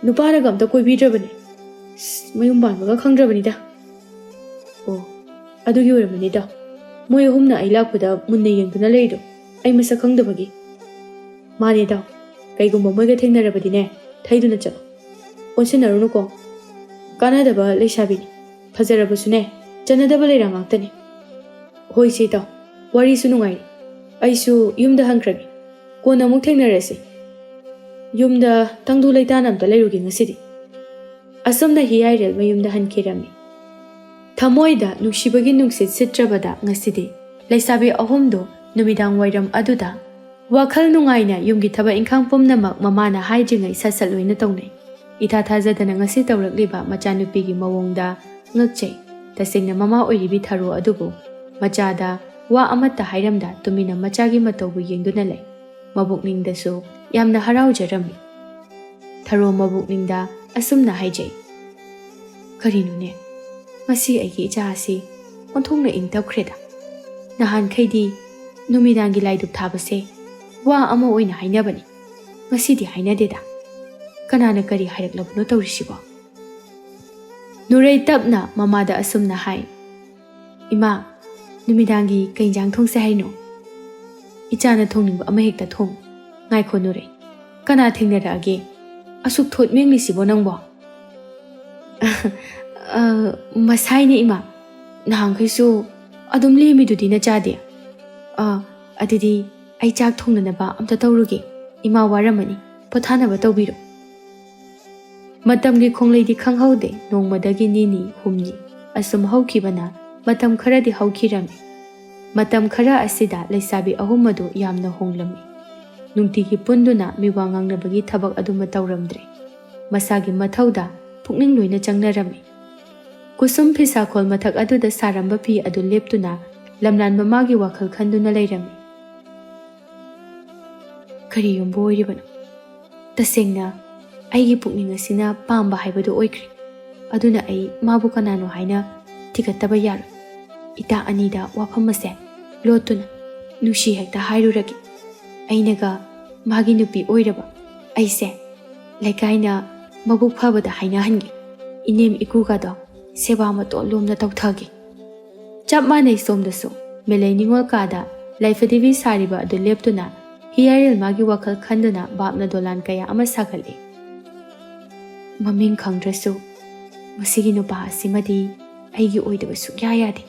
ꯅꯨꯄꯥꯅꯒ ꯑꯝꯇ ꯀꯣꯏꯕꯤꯗ꯭ꯔꯕꯅꯤ꯫ ꯑꯁ, ꯃꯌꯨꯝ ꯄꯥꯟꯕꯒ ꯈꯪꯗ꯭ꯔꯕꯅꯤꯗ꯫" "ꯑꯣ, ꯑꯗꯨꯒꯤ ꯑꯣꯏꯔꯝꯃꯅꯤꯗ꯫ ꯃꯣꯏ ꯑꯍꯨꯝꯅ ꯑꯩ ꯂꯥꯛꯄꯗ ꯃꯨꯟꯅ ꯌꯦꯡꯗꯨꯅ ꯂꯩꯔꯤꯗꯣ ꯑꯩ ꯃꯁꯛ ꯈꯪꯗꯕꯒꯤ꯫" "ꯃꯥꯅꯦ ꯏꯇꯥꯎ, ꯀꯩꯒꯨꯝꯕ ꯃꯣꯏꯒ ꯊꯦꯡꯅꯔꯕꯗꯤꯅꯦ, ꯊꯩꯗꯨꯅ ꯆꯠꯂꯣ꯫ ꯑꯣꯟꯁꯤꯟꯅꯔꯨꯅꯨꯀꯣ꯫ ꯀꯥꯟꯅꯗꯕ ꯂꯩꯁꯥꯕꯤꯅꯤ꯫ ꯐꯖꯔꯕꯁꯨꯅꯦ, ꯆꯟꯅꯗꯕ ꯂꯩꯔꯥꯡ ꯉꯥꯛꯇꯅꯤ꯫ ꯍꯣꯏ ꯏꯆꯦ ꯏꯇꯥꯎ, ꯋꯥꯔꯤꯁꯨ ꯅꯨꯡꯉꯥꯏꯔꯤ꯫ ꯑꯩꯁꯨ ꯌꯨꯝꯗ ꯍꯟꯈ꯭ꯔꯒꯦ꯫ ꯀꯣꯟꯅ ꯑꯃꯨꯛ ꯊꯦꯡꯅꯔꯁꯤ꯫ ꯌꯨꯝꯗ ꯇꯪꯗꯨ ꯂꯩꯇꯥꯅ ꯑꯝꯇ ꯂꯩꯔꯨꯒꯦ ꯉꯁꯤꯗꯤ꯫ ꯑꯁꯨꯝꯅ ꯍꯤꯌꯥꯏꯔꯦꯜ ꯃꯌꯨꯝꯗ ꯍꯟꯈꯤꯔꯝꯃꯤ꯫ ꯊꯃꯣꯏꯗ ꯅꯨꯡꯁꯤꯕꯒꯤ ꯅꯨꯡꯁꯤꯠ ꯁꯤꯠꯇ꯭ꯔꯕꯗ ꯉꯁꯤꯗꯤ ꯂꯩꯁꯥꯕꯤ ꯑꯍꯨꯝꯗꯨ ꯅꯨꯃꯤꯗꯥꯡ ꯋꯥꯏꯔꯝ ꯑꯗꯨꯗ ꯋꯥꯈꯜ ꯅꯨꯡꯉꯥꯏꯅ ꯌꯨꯝꯒꯤ ꯊꯕꯛ ꯏꯪꯈꯥꯡ ꯄꯨꯝꯅꯃꯛ ꯃꯃꯥꯅ ꯍꯥꯏꯗ꯭ꯔꯤꯉꯩ ꯁꯠ ꯁꯠ ꯂꯣꯏꯅ ꯇꯧꯅꯩ꯫ ꯏꯊꯥ ꯊꯥꯖꯗꯅ ꯉꯁꯤ ꯇꯧꯔꯛꯂꯤꯕ ꯃꯆꯥꯅꯨꯄꯤꯒꯤ ꯃꯑꯣꯡꯗ ꯉꯛꯆꯩ꯫ ꯇꯁꯦꯡꯅ ꯃꯃꯥ ꯑꯣꯏꯔꯤꯕꯤ ꯊꯔꯣ ꯑꯗꯨꯕꯨ ꯃꯆꯥꯗ ꯋꯥ ꯑꯃꯠꯇ ꯍꯥꯏꯔꯝꯗ ꯇꯨꯃꯤꯟꯅ ꯃꯆꯥꯒꯤ ꯃꯇꯧꯕꯨ ꯌꯦꯡꯗꯨꯅ ꯂꯩ꯫ ꯃꯕꯨꯛꯅꯤꯡꯗꯁꯨ ꯌꯥꯝꯅ ꯍꯔꯥꯎꯖꯔꯝꯃꯤ꯫ ꯊꯔꯣ ꯃꯕꯨꯛꯅꯤꯡꯗ ꯑꯁꯨꯝꯅ ꯍꯥꯏꯖꯩ, "ꯀꯔꯤꯅꯣꯅꯦ, ꯉꯁꯤ ꯑꯩꯒꯤ ꯏꯆꯥ ꯑꯁꯤ ꯑꯣꯟꯊꯣꯛꯅ ꯏꯪ ꯇꯞꯈ꯭ꯔꯦꯗ꯫ ꯅꯍꯥꯟꯈꯩꯗꯤ ꯅꯨꯃꯤꯗꯥꯡꯒꯤ ꯂꯥꯏꯗꯨꯛ ꯊꯥꯕꯁꯦ ꯋꯥ ꯑꯃ ꯑꯣꯏꯅ ꯍꯥꯏꯅꯕꯅꯤ, ꯉꯁꯤꯗꯤ ꯍꯥꯏꯅꯗꯦꯗ꯫ ꯀꯅꯥꯅ ꯀꯔꯤ ꯍꯥꯏꯔꯛꯂꯕꯅꯣ ꯇꯧꯔꯤꯁꯤꯕꯣ?" ꯅꯨꯔꯩ ꯇꯞꯅ ꯃꯃꯥꯗ ꯑꯁꯨꯝꯅ ꯍꯥꯏ, "ꯏꯃꯥ, ꯅꯨꯃꯤꯗꯥꯡꯒꯤ ꯀꯩ ꯏꯟꯖꯥꯡ ꯊꯣꯡꯁꯦ ꯍꯥꯏꯅꯣ?" "ꯏꯆꯥꯅ ꯊꯣꯡꯅꯤꯡꯕ ꯑꯃꯍꯦꯛꯇ ꯊꯣꯡ꯫ ꯉꯥꯏꯈꯣ ꯅꯨꯔꯩ, ꯀꯅꯥ ꯊꯦꯡꯅꯔꯛꯑꯒꯦ? ꯑꯁꯨꯛ ꯊꯣꯠ ꯃꯦꯡꯂꯤꯁꯤꯕꯣ ꯅꯪꯕꯣ?" "ꯑ, ꯃꯁꯥꯏꯅꯦ ꯏꯃꯥ, ꯅꯍꯥꯟꯈꯩꯁꯨ ꯑꯗꯨꯝ ꯂꯦꯝꯃꯤꯗꯨꯗꯤ ꯅꯆꯥꯗꯤ꯫ ꯑ, ꯑꯗꯨꯗꯤ ꯑꯩ ꯆꯥꯛ ꯊꯣꯡꯅꯅꯕ ꯑꯝꯇ ꯇꯧꯔꯨꯒꯦ꯫ ꯏꯃꯥ ꯋꯥꯔꯝꯃꯅꯤ, ꯄꯣꯊꯥꯅꯕ ꯇꯧꯕꯤꯔꯣ꯫" ꯃꯇꯝꯒꯤ ꯈꯣꯡꯂꯩꯗꯤ ꯈꯪꯍꯧꯗꯦ, ꯅꯣꯡꯃꯗꯒꯤ ꯅꯤꯅꯤ, ꯍꯨꯝꯅꯤ, ꯑꯁꯨꯝ ꯍꯧꯈꯤꯕꯅ ꯃꯇꯝ ꯈꯔꯗꯤ ꯍꯧꯈꯤꯔꯝꯃꯤ꯫ ꯃꯇꯝ ꯈꯔ ꯑꯁꯤꯗ ꯂꯩꯁꯥꯕꯤ ꯑꯍꯨꯝ ꯑꯗꯨ ꯌꯥꯝꯅ ꯍꯣꯡꯂꯝꯃꯤ꯫ ꯅꯨꯡꯇꯤꯒꯤ ꯄꯨꯟꯗꯨꯅ ꯃꯤꯋꯥ ꯉꯥꯡꯅꯕꯒꯤ ꯊꯕꯛ ꯑꯗꯨꯃ ꯇꯧꯔꯝꯗ꯭ꯔꯦ꯫ ꯃꯁꯥꯒꯤ ꯃꯊꯧꯗ ꯄꯨꯛꯅꯤꯡ ꯂꯣꯏꯅ ꯆꯪꯅꯔꯝꯃꯤ꯫ ꯀꯨꯁꯨꯝ ꯐꯤꯁꯥꯈꯣꯜ ꯃꯊꯛ ꯑꯗꯨꯗ ꯁꯥꯔꯝꯕ ꯐꯤ ꯑꯗꯨ ꯂꯦꯞꯇꯨꯅ ꯂꯝꯂꯥꯟ ꯃꯃꯥꯒꯤ ꯋꯥꯈꯜ ꯈꯟꯗꯨꯅ ꯂꯩꯔꯝꯃꯤ꯫ "ꯀꯔꯤ ꯌꯣꯟꯕ ꯑꯣꯏꯔꯤꯕꯅꯣ? ꯇꯁꯦꯡꯅ ꯑꯩꯒꯤ ꯄꯨꯛꯅꯤꯡ ꯑꯁꯤꯅ ꯄꯥꯝꯕ ꯍꯥꯏꯕꯗꯨ ꯑꯣꯏꯈ꯭ꯔꯦ꯫ ꯑꯗꯨꯅ ꯑꯩ ꯃꯥꯕꯨ ꯀꯅꯥꯅꯣ ꯍꯥꯏꯅ ꯊꯤꯒꯠꯇꯕ ꯌꯥꯔꯣꯏ꯫ ꯏꯇꯥ ꯑꯅꯤꯗ ꯋꯥꯐꯝ ꯑꯁꯦ ꯂꯣꯠꯇꯨꯅ ꯅꯨꯡꯁꯤ ꯍꯦꯛꯇ ꯍꯥꯏꯔꯨꯔꯒꯦ꯫ ꯑꯩꯅꯒ ꯃꯥꯒꯤ ꯅꯨꯄꯤ ꯑꯣꯏꯔꯕ ꯑꯩꯁꯦ ꯂꯩꯀꯥꯏꯅ ꯃꯕꯨꯛ ꯐꯕꯗ ꯍꯥꯏꯅꯍꯟꯒꯦ꯫ ꯏꯅꯦꯝ ꯏꯀꯨꯒꯗꯣ ꯁꯦꯕꯥ ꯃꯇꯣꯟ ꯂꯣꯝꯅ ꯇꯧꯊꯒꯦ꯫" ꯆꯞ ꯃꯥꯟꯅꯩ ꯁꯣꯝꯗꯁꯨ꯫ ꯃꯦꯂꯩ ꯅꯤꯉꯣꯜ ꯀꯥꯗ ꯂꯥꯏꯐꯗꯤꯕꯤ ꯁꯥꯔꯤꯕ ꯑꯗꯨ ꯂꯦꯞꯇꯨꯅ ꯍꯤꯌꯥꯏꯔꯦꯜ ꯃꯥꯒꯤ ꯋꯥꯈꯜ ꯈꯟꯗꯨꯅ ꯚꯥꯞꯅ ꯗꯣꯂꯥꯟ ꯀꯌꯥ ꯑꯃ ꯁꯥꯒꯠꯂꯤ꯫ "ꯃꯃꯤꯡ ꯈꯪꯗ꯭ꯔꯁꯨ ꯃꯁꯤꯒꯤ ꯅꯨꯄꯥ ꯑꯁꯤꯃꯗꯤ ꯑꯩꯒꯤ ꯑꯣꯏꯗꯕ ꯁꯨꯛꯌꯥ ꯌꯥꯗꯦ꯫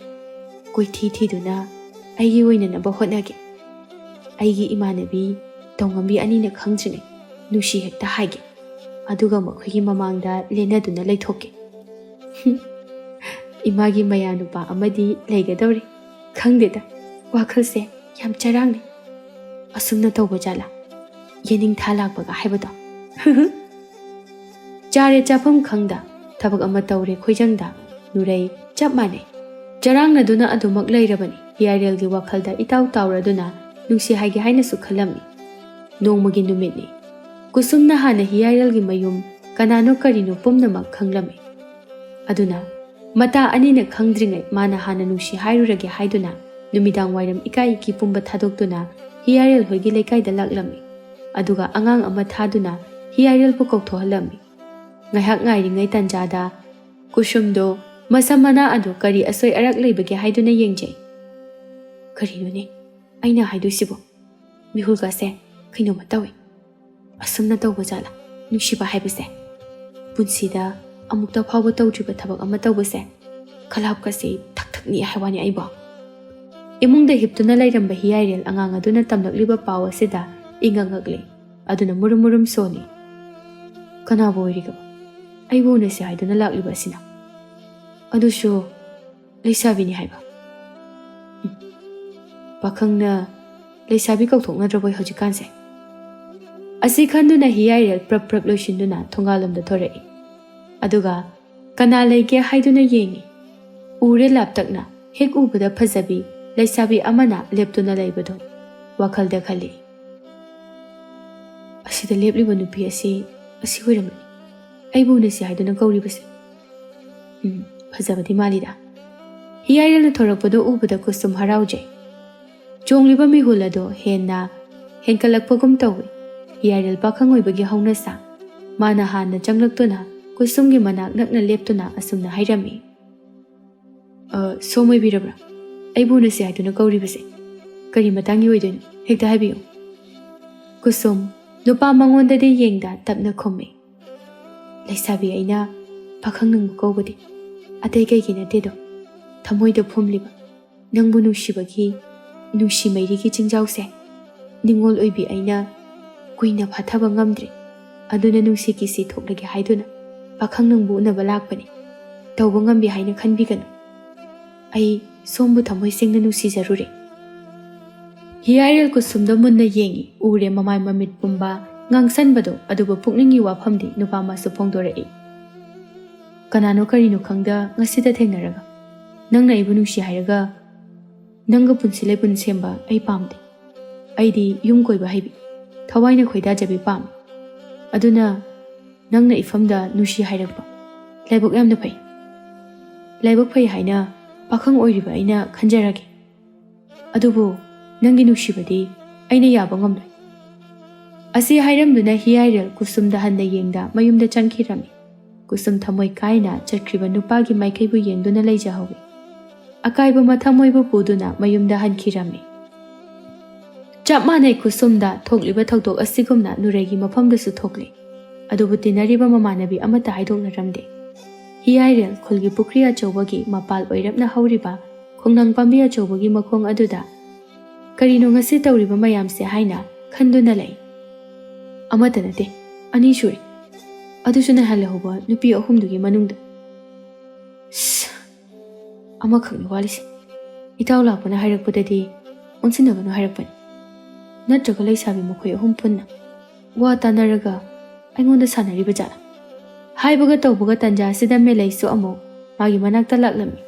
ꯀꯣꯏꯊꯤ ꯊꯤꯗꯨꯅ ꯑꯩꯒꯤ ꯑꯣꯏꯅꯅꯕ ꯍꯣꯠꯅꯒꯦ꯫ ꯑꯩꯒꯤ ꯏꯃꯥꯟꯅꯕꯤ ꯇꯧꯉꯝꯕꯤ ꯑꯅꯤꯅ ꯈꯪꯗ꯭ꯔꯤꯉꯩ ꯅꯨꯡꯁꯤ ꯍꯦꯛꯇ ꯍꯥꯏꯒꯦ꯫ ꯑꯗꯨꯒ ꯃꯈꯣꯏꯒꯤ ꯃꯃꯥꯡꯗ ꯂꯦꯟꯅꯗꯨꯅ ꯂꯩꯊꯣꯛꯀꯦ꯫ ꯏꯃꯥꯒꯤ ꯃꯌꯥ ꯅꯨꯄꯥ ꯑꯃꯗꯤ ꯂꯩꯒꯗꯧꯔꯦ꯫ ꯈꯪꯗꯦꯗ, ꯋꯥꯈꯜꯁꯦ ꯌꯥꯝ ꯆꯔꯥꯡꯅꯩ꯫ ꯑꯁꯨꯝꯅ ꯇꯧꯕ ꯖꯥꯠꯂꯥ? ꯌꯦꯅꯤꯡꯊꯥ ꯂꯥꯛꯄꯒ ꯍꯥꯏꯕꯗꯣ꯫ ꯆꯥꯔꯦ ꯆꯥꯐꯝ ꯈꯪꯗ ꯊꯕꯛ ꯑꯃ ꯇꯧꯔꯦ ꯈꯣꯏꯖꯪꯗ ꯅꯨꯔꯩ ꯆꯞ ꯃꯥꯟꯅꯩ꯫ ꯆꯔꯥꯡꯅꯗꯨꯅ ꯑꯗꯨꯃꯛ ꯂꯩꯔꯕꯅꯤ꯫ ꯍꯤꯌꯥꯏꯔꯦꯜꯒꯤ ꯋꯥꯈꯜꯗ ꯏꯇꯥꯎ ꯇꯥꯎꯔꯗꯨꯅ ꯅꯨꯡꯁꯤ ꯍꯥꯏꯒꯦ ꯍꯥꯏꯅꯁꯨ ꯈꯜꯂꯝꯃꯤ꯫ ꯅꯣꯡꯃꯒꯤ ꯅꯨꯃꯤꯠꯅꯤ꯫ ꯀꯨꯁꯨꯝꯅ ꯍꯥꯟꯅ ꯍꯤꯌꯥꯏꯔꯦꯜꯒꯤ ꯃꯌꯨꯝ ꯀꯅꯥꯅꯣ ꯀꯔꯤꯅꯣ ꯄꯨꯝꯅꯃꯛ ꯈꯪꯂꯝꯃꯤ꯫ ꯑꯗꯨꯅ ꯃꯇꯥ ꯑꯅꯤꯅ ꯈꯪꯗ꯭ꯔꯤꯉꯩ ꯃꯥꯅ ꯍꯥꯟꯅ ꯅꯨꯡꯁꯤ ꯍꯥꯏꯔꯨꯔꯒꯦ ꯍꯥꯏꯗꯨꯅ ꯅꯨꯃꯤꯗꯥꯡ ꯋꯥꯏꯔꯝ ꯏꯀꯥꯏ ꯏꯀꯤ ꯄꯨꯝꯕ ꯊꯥꯗꯣꯛꯇꯨꯅ ꯍꯤꯌꯥꯏꯔꯦꯜ ꯍꯣꯏꯒꯤ ꯂꯩꯀꯥꯏꯗ ꯂꯥꯛꯂꯝꯃꯤ꯫ ꯑꯗꯨꯒ ꯑꯉꯥꯡ ꯑꯃ ꯊꯥꯗꯨꯅ ꯍꯤꯌꯥꯏꯔꯦꯜꯕꯨ ꯀꯧꯊꯣꯛꯍꯜꯂꯝꯃꯤ꯫ ꯉꯥꯏꯍꯥꯛ ꯉꯥꯏꯔꯤꯉꯩ ꯇꯥꯟꯖꯥꯗ ꯀꯨꯁꯨꯝꯗꯣ ꯃꯁꯝ ꯃꯅꯥ ꯑꯗꯨ ꯀꯔꯤ ꯑꯁꯣꯏ ꯑꯔꯥꯛ ꯂꯩꯕꯒꯦ ꯍꯥꯏꯗꯨꯅ ꯌꯦꯡꯖꯩ꯫ ꯀꯔꯤꯅꯣꯅꯦ ꯑꯩꯅ ꯍꯥꯏꯗꯣꯏꯁꯤꯕꯣ? ꯃꯤꯍꯨꯜꯒꯁꯦ ꯀꯩꯅꯣꯝꯃ ꯇꯧꯏ꯫ ꯑꯁꯨꯝꯅ ꯇꯧꯕ ꯖꯥꯠꯂꯥ ꯅꯨꯡꯁꯤꯕ ꯍꯥꯏꯕꯁꯦ? ꯄꯨꯟꯁꯤꯗ ꯑꯃꯨꯛꯇ ꯐꯥꯎꯕ ꯇꯧꯗ꯭ꯔꯤꯕ ꯊꯕꯛ ꯑꯃ ꯇꯧꯕꯁꯦ꯫ ꯈꯂꯥꯞꯀꯁꯦ ꯊꯛ ꯊꯛ ꯅꯤꯛꯑꯦ ꯍꯥꯏ ꯋꯥꯅꯤ ꯑꯩꯕꯣ꯫ ꯏꯃꯨꯡꯗ ꯍꯤꯞꯇꯨꯅ ꯂꯩꯔꯝꯕ ꯍꯤꯌꯥꯏꯔꯦꯜ ꯑꯉꯥꯡ ꯑꯗꯨꯅ ꯇꯝꯂꯛꯂꯤꯕ ꯄꯥꯎ ꯑꯁꯤꯗ ꯏꯉꯛ ꯉꯛꯂꯦ꯫ ꯑꯗꯨꯅ ꯃꯨꯔꯨꯝ ꯃꯨꯔꯨꯝ ꯁꯣꯜꯂꯤ꯫ ꯀꯅꯥꯕꯨ ꯑꯣꯏꯔꯤꯒꯕ? ꯑꯩꯕꯨ ꯎꯅꯁꯤ ꯍꯥꯏꯗꯨꯅ ꯂꯥꯛꯂꯤꯕ ꯑꯁꯤꯅ? ꯑꯗꯨꯁꯨ ꯂꯩꯁꯥꯕꯤꯅꯤ ꯍꯥꯏꯕ꯫ ꯎꯝ꯫ ꯄꯥꯈꯪꯅ ꯂꯩꯁꯥꯕꯤ ꯀꯧꯊꯣꯛꯅꯗ꯭ꯔꯕꯣꯏ ꯍꯧꯖꯤꯛꯀꯥꯟꯁꯦ? ꯑꯁꯤ ꯈꯟꯗꯨꯅ ꯍꯤꯌꯥꯏꯔꯦꯜ ꯄ꯭ꯔꯞ ꯄ꯭ꯔꯞ ꯂꯣꯏꯁꯤꯟꯗꯨꯅ ꯊꯣꯡꯒꯥꯜꯂꯣꯝꯗ ꯊꯣꯔꯛꯏ꯫ ꯑꯗꯨꯒ ꯀꯅꯥ ꯂꯩꯒꯦ ꯍꯥꯏꯗꯨꯅ ꯌꯦꯡꯉꯤ꯫ ꯎꯔꯦ ꯂꯥꯞꯇꯛꯅ ꯍꯦꯛ ꯎꯕꯗ ꯐꯖꯕꯤ ꯂꯩꯁꯥꯕꯤ ꯑꯃꯅ ꯂꯦꯞꯇꯨꯅ ꯂꯩꯕꯗꯣ ꯋꯥꯈꯜꯗ ꯈꯜꯂꯤ꯫ ꯑꯁꯤꯗ ꯂꯦꯞꯂꯤꯕ ꯅꯨꯄꯤ ꯑꯁꯤ, ꯑꯁꯤ ꯑꯣꯏꯔꯝꯃꯅꯤ꯫ ꯑꯩꯕꯨ ꯎꯅꯁꯤ ꯍꯥꯏꯗꯨꯅ ꯀꯧꯔꯤꯕꯁꯦ꯫ ꯎꯝ, ꯐꯖꯕꯗꯤ ꯃꯥꯜꯂꯤꯗ꯫ ꯍꯤꯌꯥꯏꯔꯦꯜꯅ ꯊꯣꯔꯛꯄꯗꯨ ꯎꯕꯗ ꯀꯨꯁꯨꯝ ꯍꯔꯥꯎꯖꯩ꯫ ꯆꯣꯡꯂꯤꯕ ꯃꯤꯍꯨꯜ ꯑꯗꯣ ꯍꯦꯟꯅ ꯍꯦꯟꯀꯠꯂꯛꯄꯒꯨꯝ ꯇꯧꯏ꯫ ꯍꯤꯌꯥꯏꯔꯦꯜ ꯄꯥꯈꯪ ꯑꯣꯏꯕꯒꯤ ꯍꯧꯅꯁꯥ꯫ ꯃꯥꯅ ꯍꯥꯟꯅ ꯆꯪꯂꯛꯇꯨꯅ ꯀꯨꯁꯨꯝꯒꯤ ꯃꯅꯥꯛ ꯅꯛꯅ ꯂꯦꯞꯇꯨꯅ ꯑꯁꯨꯝꯅ ꯍꯥꯏꯔꯝꯃꯤ꯫ "ꯑ, ꯁꯣꯝ ꯑꯣꯏꯕꯤꯔꯕ꯭ꯔꯥ? ꯑꯩꯕꯨ ꯎꯅꯁꯤ ꯍꯥꯏꯗꯨꯅ ꯀꯧꯔꯤꯕꯁꯦ ꯀꯔꯤ ꯃꯇꯥꯡꯒꯤ ꯑꯣꯏꯗꯣꯏꯅꯣ? ꯍꯦꯛꯇ ꯍꯥꯏꯕꯤꯌꯨ꯫" ꯀꯨꯁꯨꯝ ꯅꯨꯄꯥ ꯃꯉꯣꯟꯗꯗꯤ ꯌꯦꯡꯗ ꯇꯞꯅ ꯈꯨꯝꯃꯤ꯫ "ꯂꯩꯁꯥꯕꯤ ꯑꯩꯅ ꯄꯥꯈꯪ ꯅꯪꯕꯨ ꯀꯧꯕꯗꯤ?" ꯑꯇꯩ ꯀꯩꯒꯤ ꯅꯠꯇꯦꯗꯣ, ꯊꯃꯣꯏꯗ ꯐꯨꯝꯂꯤꯕ ꯅꯪꯕꯨ ꯅꯨꯡꯁꯤꯕꯒꯤ ꯅꯨꯡꯁꯤ ꯃꯩꯔꯤꯒꯤ ꯆꯤꯡꯖꯥꯎꯁꯦ ꯅꯤꯡꯉꯣꯜ ꯑꯣꯏꯕꯤ ꯑꯩꯅ ꯀꯨꯏꯅ ꯐꯥꯊꯕ ꯉꯝꯗ꯭ꯔꯦ꯫ ꯑꯗꯨꯅ ꯅꯨꯡꯁꯤ ꯀꯤꯁꯤ ꯊꯣꯛꯂꯒꯦ ꯍꯥꯏꯗꯨꯅ ꯄꯥꯈꯪ ꯅꯪꯕꯨ ꯎꯅꯕ ꯂꯥꯛꯄꯅꯤ꯫ ꯇꯧꯕ ꯉꯝꯕꯤ ꯍꯥꯏꯅ ꯈꯟꯕꯤꯒꯅꯨ꯫ ꯑꯩ ꯁꯣꯝꯕꯨ ꯊꯃꯣꯏ ꯁꯦꯡꯅ ꯅꯨꯡꯁꯤꯖꯔꯨꯔꯦ꯫ ꯍꯤꯌꯥꯏꯔꯦꯜ ꯀꯨꯁꯨꯝꯗ ꯃꯨꯟꯅ ꯌꯦꯡꯏ꯫ ꯎꯔꯦ ꯃꯃꯥꯏ ꯃꯃꯤꯠ ꯄꯨꯝꯕ ꯉꯥꯡꯁꯟꯕꯗꯣ, ꯑꯗꯨꯕꯨ ꯄꯨꯛꯅꯤꯡꯒꯤ ꯋꯥꯐꯝꯗꯤ ꯅꯨꯄꯥ ꯑꯃꯁꯨ ꯐꯣꯡꯗꯣꯔꯛꯏ꯫ ꯀꯅꯥꯅꯣ ꯀꯔꯤꯅꯣ ꯈꯪꯗ ꯉꯁꯤꯗ ꯊꯦꯡꯅꯔꯒ ꯅꯪꯅ ꯑꯩꯕꯨ ꯅꯨꯡꯁꯤ ꯍꯥꯏꯔꯒ ꯅꯪꯒ ꯄꯨꯟꯁꯤ ꯂꯩꯄꯨꯟ ꯁꯦꯝꯕ ꯑꯩ ꯄꯥꯝꯗꯦ꯫ ꯑꯩꯗꯤ ꯌꯨꯝ ꯀꯣꯏꯕ ꯍꯩꯕꯤ, ꯊꯋꯥꯏꯅ ꯈꯣꯏꯗꯥꯖꯕꯤ ꯄꯥꯝꯃꯤ꯫ ꯑꯗꯨꯅ ꯅꯪꯅ ꯏꯐꯝꯗ ꯅꯨꯡꯁꯤ ꯍꯥꯏꯔꯛꯄ ꯂꯥꯏꯕꯛ ꯌꯥꯝꯅ ꯐꯩ꯫ ꯂꯥꯏꯕꯛ ꯐꯩ ꯍꯥꯏꯅ ꯄꯥꯈꯪ ꯑꯣꯏꯔꯤꯕ ꯑꯩꯅ ꯈꯟꯖꯔꯒꯦ꯫ ꯑꯗꯨꯕꯨ ꯅꯪꯒꯤ ꯅꯨꯡꯁꯤꯕꯗꯤ ꯑꯩꯅ ꯌꯥꯕ ꯉꯝꯂꯣꯏ꯫ ꯑꯁꯤ ꯍꯥꯏꯔꯝꯗꯨꯅ ꯍꯤꯌꯥꯏꯔꯦꯜ ꯀꯨꯁꯨꯝꯗ ꯍꯟꯅ ꯌꯦꯡꯗ ꯃꯌꯨꯝꯗ ꯆꯪꯈꯤꯔꯝꯃꯤ꯫ ꯀꯨꯁꯨꯝ ꯊꯃꯣꯏ ꯀꯥꯏꯅ ꯆꯠꯈ꯭ꯔꯤꯕ ꯅꯨꯄꯥꯒꯤ ꯃꯥꯏꯀꯩꯕꯨ ꯌꯦꯡꯗꯨꯅ ꯂꯩꯖꯍꯧꯏ꯫ ꯑꯀꯥꯏꯕ ꯃꯊꯃꯣꯏꯕꯨ ꯄꯨꯗꯨꯅ ꯃꯌꯨꯝꯗ ꯍꯟꯈꯤꯔꯝꯃꯤ꯫ ꯆꯞ ꯃꯥꯟꯅꯩ ꯀꯨꯁꯨꯝꯗ ꯊꯣꯛꯂꯤꯕ ꯊꯧꯗꯣꯛ ꯑꯁꯤꯒꯨꯝꯅ ꯅꯨꯔꯩꯒꯤ ꯃꯐꯝꯗꯁꯨ ꯊꯣꯛꯂꯤ꯫ ꯑꯗꯨꯕꯨ ꯇꯤꯟꯅꯔꯤꯕ ꯃꯃꯥꯟꯅꯕꯤ ꯑꯃꯠꯇ ꯍꯥꯏꯗꯣꯛꯅꯔꯝꯗꯦ꯫ ꯍꯤꯌꯥꯏꯔꯦꯜ ꯈꯨꯜꯒꯤ ꯄꯨꯈ꯭ꯔꯤ ꯑꯆꯧꯕꯒꯤ ꯃꯄꯥꯜ ꯑꯣꯏꯔꯞꯅ ꯍꯧꯔꯤꯕ ꯈꯣꯡꯅꯥꯡ ꯄꯥꯝꯕꯤ ꯑꯆꯧꯕꯒꯤ ꯃꯈꯣꯡ ꯑꯗꯨꯗ ꯀꯔꯤꯅꯣ ꯉꯁꯤ ꯇꯧꯔꯤꯕ ꯃꯌꯥꯝꯁꯦ ꯍꯥꯏꯅ ꯈꯟꯗꯨꯅ ꯂꯩ꯫ ꯑꯃꯠꯇ ꯅꯠꯇꯦ, ꯑꯅꯤ ꯁꯨꯔꯦ꯫ ꯑꯗꯨꯁꯨ ꯅꯩꯍꯜꯍꯧꯕ ꯅꯨꯄꯤ ꯑꯍꯨꯝꯗꯨꯒꯤ ꯃꯅꯨꯡꯗ꯫ ꯁ, ꯑꯃꯈꯛꯅꯤ ꯋꯥꯠꯂꯤꯁꯦ꯫ ꯏꯇꯥꯎ ꯂꯥꯛꯄꯅ ꯍꯥꯏꯔꯛꯄꯗꯗꯤ ꯑꯣꯟꯁꯤꯟꯅꯒꯅꯨ ꯍꯥꯏꯔꯛꯄꯅꯤ꯫ ꯅꯠꯇ꯭ꯔꯒ ꯂꯩꯁꯥꯕꯤ ꯃꯈꯣꯏ ꯑꯍꯨꯝ ꯄꯨꯟꯅ ꯋꯥ ꯇꯥꯅꯔꯒ ꯑꯩꯉꯣꯟꯗ ꯁꯥꯟꯅꯔꯤꯕ ꯖꯥꯠꯂ? ꯍꯥꯏꯕꯒ ꯇꯧꯕꯒ ꯇꯟꯖꯥ ꯑꯁꯤꯗ ꯃꯦꯂꯩꯁꯨ ꯑꯃꯨꯛ ꯃꯥꯒꯤ ꯃꯅꯥꯛꯇ ꯂꯥꯛꯂꯝꯃꯤ꯫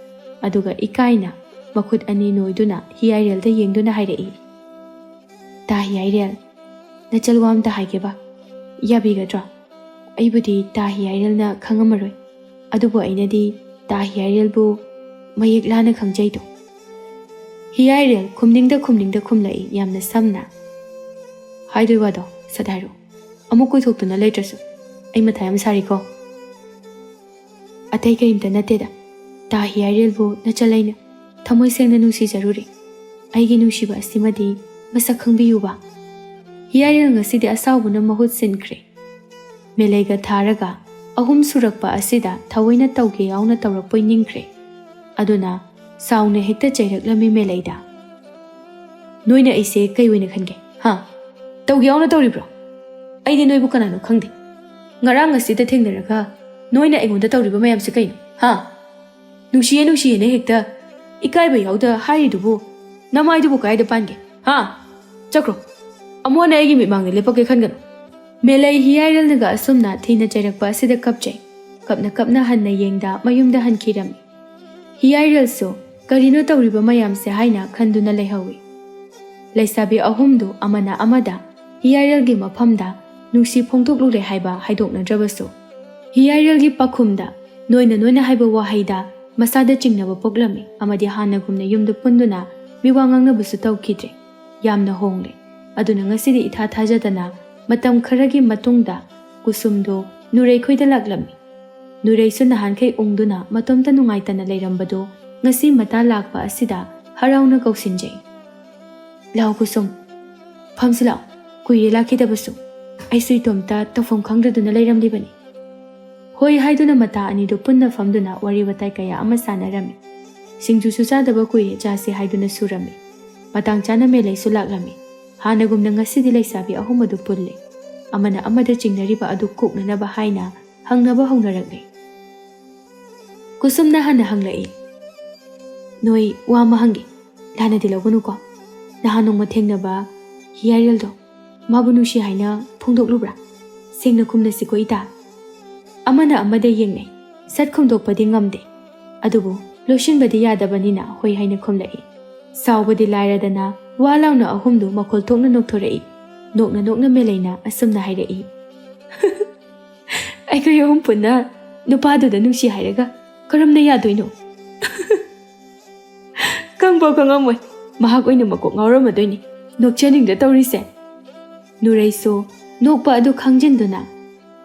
ꯑꯗꯨꯒ ꯏꯀꯥꯏꯅ ꯃꯈꯨꯠ ꯑꯅꯤ ꯅꯣꯏꯗꯨꯅ ꯍꯤꯌꯥꯏꯔꯦꯜꯗ ꯌꯦꯡꯗꯨꯅ ꯍꯥꯏꯔꯛꯏ, "ꯇꯥ ꯍꯤꯌꯥꯏꯔꯦꯜ, ꯅꯆꯜ ꯋꯥ ꯑꯝꯇ ꯍꯥꯏꯒꯦꯕ, ꯌꯥꯕꯤꯒꯗ꯭ꯔꯣ? ꯑꯩꯕꯨꯗꯤ ꯇꯥ ꯍꯤꯌꯥꯏꯔꯦꯜꯅ ꯈꯪꯉꯝꯃꯔꯣꯏ, ꯑꯗꯨꯕꯨ ꯑꯩꯅꯗꯤ ꯇꯥ ꯍꯤꯌꯥꯏꯔꯦꯜꯕꯨ ꯃꯌꯦꯛ ꯂꯥꯅ ꯈꯪꯖꯩꯗꯣ꯫" ꯍꯤꯌꯥꯏꯔꯦꯜ ꯈꯨꯝꯅꯤꯡꯗ ꯈꯨꯝꯅꯤꯡꯗ ꯈꯨꯝꯂꯛꯏ ꯌꯥꯝꯅ ꯁꯝꯅ, "ꯍꯥꯏꯗꯣꯏ ꯋꯥꯗꯣ ꯁꯠ ꯍꯥꯏꯔꯛꯑꯣ, ꯑꯃꯨꯛ ꯀꯨꯏꯊꯣꯛꯇꯨꯅ ꯂꯩꯇ꯭ꯔꯁꯨ꯫ ꯑꯩ ꯃꯊꯥ ꯌꯥꯝ ꯁꯥꯔꯤꯀꯣ꯫" "ꯑꯇꯩ ꯀꯔꯤꯝꯇ ꯅꯠꯇꯦꯗ, ꯇꯥ ꯍꯤꯌꯥꯏꯔꯦꯜꯕꯨ ꯅꯆꯜ ꯑꯩꯅ ꯊꯃꯣꯏ ꯁꯦꯡꯅ ꯅꯨꯡꯁꯤꯖꯔꯨꯔꯦ꯫ ꯑꯩꯒꯤ ꯅꯨꯡꯁꯤꯕ ꯑꯁꯤꯃꯗꯤ ꯃꯁꯛ ꯈꯪꯕꯤꯌꯨꯕ꯫" ꯍꯤꯌꯥꯏꯔꯦꯜ ꯉꯁꯤꯗꯤ ꯑꯁꯥꯎꯕꯅ ꯃꯍꯨꯠ ꯁꯤꯟꯈ꯭ꯔꯦ꯫ ꯃꯦꯂꯩꯒ ꯊꯥꯔꯒ ꯑꯍꯨꯝ ꯁꯨꯔꯛꯄ ꯑꯁꯤꯗ ꯊꯑꯣꯏꯅ ꯇꯧꯒꯦ ꯌꯥꯎꯅ ꯇꯧꯔꯛꯄꯣꯏ ꯅꯤꯡꯈ꯭ꯔꯦ꯫ ꯑꯗꯨꯅ ꯁꯥꯎꯅ ꯍꯦꯛꯇ ꯆꯩꯔꯛꯂꯝꯃꯤ ꯃꯦꯂꯩꯗ꯫ "ꯅꯣꯏꯅ ꯑꯩꯁꯦ ꯀꯩ ꯑꯣꯏꯅ ꯈꯟꯒꯦ, ꯍꯥ? ꯇꯧꯒꯦ ꯌꯥꯎꯅ ꯇꯧꯔꯤꯕ꯭ꯔꯣ? ꯑꯩꯗꯤ ꯅꯣꯏꯕꯨ ꯀꯅꯥꯅꯣ ꯈꯪꯗꯦ꯫ ꯉꯔꯥꯡ ꯑꯁꯤꯗ ꯊꯦꯡꯅꯔꯒ ꯅꯣꯏꯅ ꯑꯩꯉꯣꯟꯗ ꯇꯧꯔꯤꯕ ꯃꯌꯥꯝꯁꯦ ꯀꯩꯅꯣ, ꯍꯥ? ꯅꯨꯡꯁꯤꯌꯦ, ꯅꯨꯡꯁꯤꯌꯦꯅ ꯍꯦꯛꯇ ꯏꯀꯥꯏꯕ ꯌꯥꯎꯗ ꯍꯥꯏꯔꯤꯗꯨꯕꯨ ꯅꯃꯥꯏꯗꯨꯕꯨ ꯀꯥꯏꯗ ꯄꯥꯟꯒꯦ, ꯍꯥ? ꯆꯠꯈ꯭ꯔꯣ꯫ ꯑꯃꯨꯛ ꯍꯟꯅ ꯑꯩꯒꯤ ꯃꯤꯠꯃꯥꯡꯗ ꯂꯦꯞꯄꯛꯀꯦ ꯈꯟꯒꯅꯨ꯫" ꯃꯦꯂꯩ ꯍꯤꯌꯥꯏꯔꯦꯜꯅꯒ ꯑꯁꯨꯝꯅ ꯊꯤꯅ ꯆꯩꯔꯛꯄ ꯑꯁꯤꯗ ꯀꯞꯆꯩ꯫ ꯀꯞꯅ ꯀꯞꯅ ꯍꯟꯅ ꯌꯦꯡꯗ ꯃꯌꯨꯝꯗ ꯍꯟꯈꯤꯔꯝꯃꯤ꯫ ꯍꯤꯌꯥꯏꯔꯦꯜꯁꯨ ꯀꯔꯤꯅꯣ ꯇꯧꯔꯤꯕ ꯃꯌꯥꯝꯁꯦ ꯍꯥꯏꯅ ꯈꯟꯗꯨꯅ ꯂꯩꯍꯧꯏ꯫ ꯂꯩꯁꯥꯕꯤ ꯑꯍꯨꯝꯗꯨ ꯑꯃꯅ ꯑꯃꯗ ꯍꯤꯌꯥꯏꯔꯦꯜꯒꯤ ꯃꯐꯝꯗ ꯅꯨꯡꯁꯤ ꯐꯣꯡꯗꯣꯛꯂꯨꯔꯦ ꯍꯥꯏꯕ ꯍꯥꯏꯗꯣꯛꯅꯗ꯭ꯔꯕꯁꯨ, ꯍꯤꯌꯥꯏꯔꯦꯜꯒꯤ ꯄꯥꯈꯨꯝꯗ "ꯅꯣꯏꯅ ꯅꯣꯏꯅ" ꯍꯥꯏꯕ ꯋꯥꯍꯩꯗ ꯃꯁꯥꯗ ꯆꯤꯡꯅꯕ ꯄꯣꯛꯂꯝꯃꯤ ꯑꯃꯗꯤ ꯍꯥꯟꯅꯒꯨꯝꯅ ꯌꯨꯝꯗ ꯄꯨꯟꯗꯨꯅ ꯃꯤꯋꯥ ꯉꯥꯡꯅꯕꯁꯨ ꯇꯧꯈꯤꯗ꯭ꯔꯦ꯫ ꯌꯥꯝꯅ ꯍꯣꯡꯂꯦ꯫ ꯑꯗꯨꯅ ꯉꯁꯤꯗꯤ ꯏꯊꯥ ꯊꯥꯖꯗꯅ ꯃꯇꯝ ꯈꯔꯒꯤ ꯃꯇꯨꯡꯗ ꯀꯨꯁꯨꯝꯗꯨ ꯅꯨꯔꯩꯈꯣꯏꯗ ꯂꯥꯛꯂꯝꯃꯤ꯫ ꯅꯨꯔꯩꯁꯨ ꯅꯍꯥꯟꯈꯩ ꯎꯪꯗꯨꯅ ꯃꯇꯣꯝꯇ ꯅꯨꯡꯉꯥꯏꯇꯅ ꯂꯩꯔꯝꯕꯗꯨ ꯉꯁꯤ ꯃꯇꯥ ꯂꯥꯛꯄ ꯑꯁꯤꯗ ꯍꯔꯥꯎꯅ ꯀꯧꯁꯤꯟꯖꯩ꯫ "ꯂꯥꯎ ꯀꯨꯁꯨꯝ, ꯐꯝꯁꯤ ꯂꯥꯎ, ꯀꯨꯏꯔꯦ ꯂꯥꯛꯈꯤꯗꯕꯁꯨ꯫ ꯑꯩꯁꯨ ꯏꯇꯣꯝꯇ ꯇꯧꯐꯝ ꯈꯪꯗ꯭ꯔꯗꯨꯅ ꯂꯩꯔꯝꯂꯤꯕꯅꯤ꯫" ꯍꯣꯏ ꯍꯥꯏꯗꯨꯅ ꯃꯇꯥ ꯑꯅꯤꯗꯨ ꯄꯨꯟꯅ ꯐꯝꯗꯨꯅ ꯋꯥꯔꯤ ꯋꯥꯇꯥꯏ ꯀꯌꯥ ꯑꯃ ꯁꯥꯟꯅꯔꯝꯃꯤ꯫ ꯁꯤꯡꯖꯨꯁꯨ ꯆꯥꯗꯕ ꯀꯨꯏꯔꯦ, ꯆꯥꯁꯤ ꯍꯥꯏꯗꯨꯅ ꯁꯨꯔꯝꯃꯤ꯫ ꯃꯇꯥꯡ ꯆꯥꯅ ꯃꯦꯂꯩꯁꯨ ꯂꯥꯛꯂꯝꯃꯤ꯫ ꯍꯥꯟꯅꯒꯨꯝꯅ ꯉꯁꯤꯗꯤ ꯂꯩꯁꯥꯕꯤ ꯑꯍꯨꯝ ꯑꯗꯨ ꯄꯨꯜꯂꯦ꯫ ꯑꯃꯅ ꯑꯃꯗ ꯆꯤꯡꯅꯔꯤꯕ ꯑꯗꯨ ꯀꯣꯛꯅꯅꯕ ꯍꯥꯏꯅ ꯍꯪꯅꯕ ꯍꯧꯅꯔꯛꯂꯦ꯫ ꯀꯨꯁꯨꯝꯅ ꯍꯥꯟꯅ ꯍꯪꯂꯛꯏ, "ꯅꯣꯏ ꯋꯥ ꯑꯃ ꯍꯪꯒꯦ, ꯂꯥꯟꯅꯗꯤ ꯂꯧꯒꯅꯨꯀꯣ꯫ ꯅꯍꯥꯟ ꯅꯣꯡꯃ ꯊꯦꯡꯅꯕ ꯍꯤꯌꯥꯏꯔꯦꯜꯗꯣ, ꯃꯥꯕꯨ ꯅꯨꯡꯁꯤ ꯍꯥꯏꯅ ꯐꯣꯡꯗꯣꯛꯂꯨꯕ꯭ꯔꯥ? ꯁꯦꯡꯅ ꯈꯨꯝꯅꯁꯤꯀꯣ ꯏꯇꯥ꯫" ꯑꯃꯅ ꯑꯃꯗ ꯌꯦꯡꯅꯩ꯫ ꯁꯠ ꯈꯨꯝꯗꯣꯛꯄꯗꯤ ꯉꯝꯗꯦ꯫ ꯑꯗꯨꯕꯨ ꯂꯣꯏꯁꯤꯟꯕꯗꯤ ꯌꯥꯗꯕꯅꯤꯅ ꯍꯣꯏ ꯍꯥꯏꯅ ꯈꯨꯝꯂꯛꯏ꯫ ꯁꯥꯎꯕꯗꯤ ꯂꯥꯏꯔꯗꯅ ꯋꯥ ꯂꯥꯎꯅ ꯑꯍꯨꯝꯗꯨ ꯃꯈꯣꯜ ꯊꯣꯛꯅ ꯅꯣꯛꯊꯣꯔꯛꯏ꯫ ꯅꯣꯛꯅ ꯅꯣꯛꯅ ꯃꯦꯂꯩꯅ ꯑꯁꯨꯝꯅ ꯍꯥꯏꯔꯛꯏ, "ꯑꯩꯈꯣꯏ ꯑꯍꯨꯝ ꯄꯨꯟꯅ ꯅꯨꯄꯥꯗꯨꯗ ꯅꯨꯡꯁꯤ ꯍꯥꯏꯔꯒ ꯀꯔꯝꯅ ꯌꯥꯗꯣꯏꯅꯣ? ꯈꯪꯕ ꯈꯪꯉꯝꯃꯣꯏ, ꯃꯍꯥꯛ ꯑꯣꯏꯅ ꯃꯀꯣꯛ ꯉꯥꯎꯔꯝꯃꯗꯣꯏꯅꯤ ꯅꯣꯛꯆꯅꯤꯡꯗ ꯇꯧꯔꯤꯁꯦ꯫" ꯅꯨꯔꯩꯁꯨ ꯅꯣꯛꯄ ꯑꯗꯨ ꯈꯪꯖꯤꯟꯗꯨꯅ,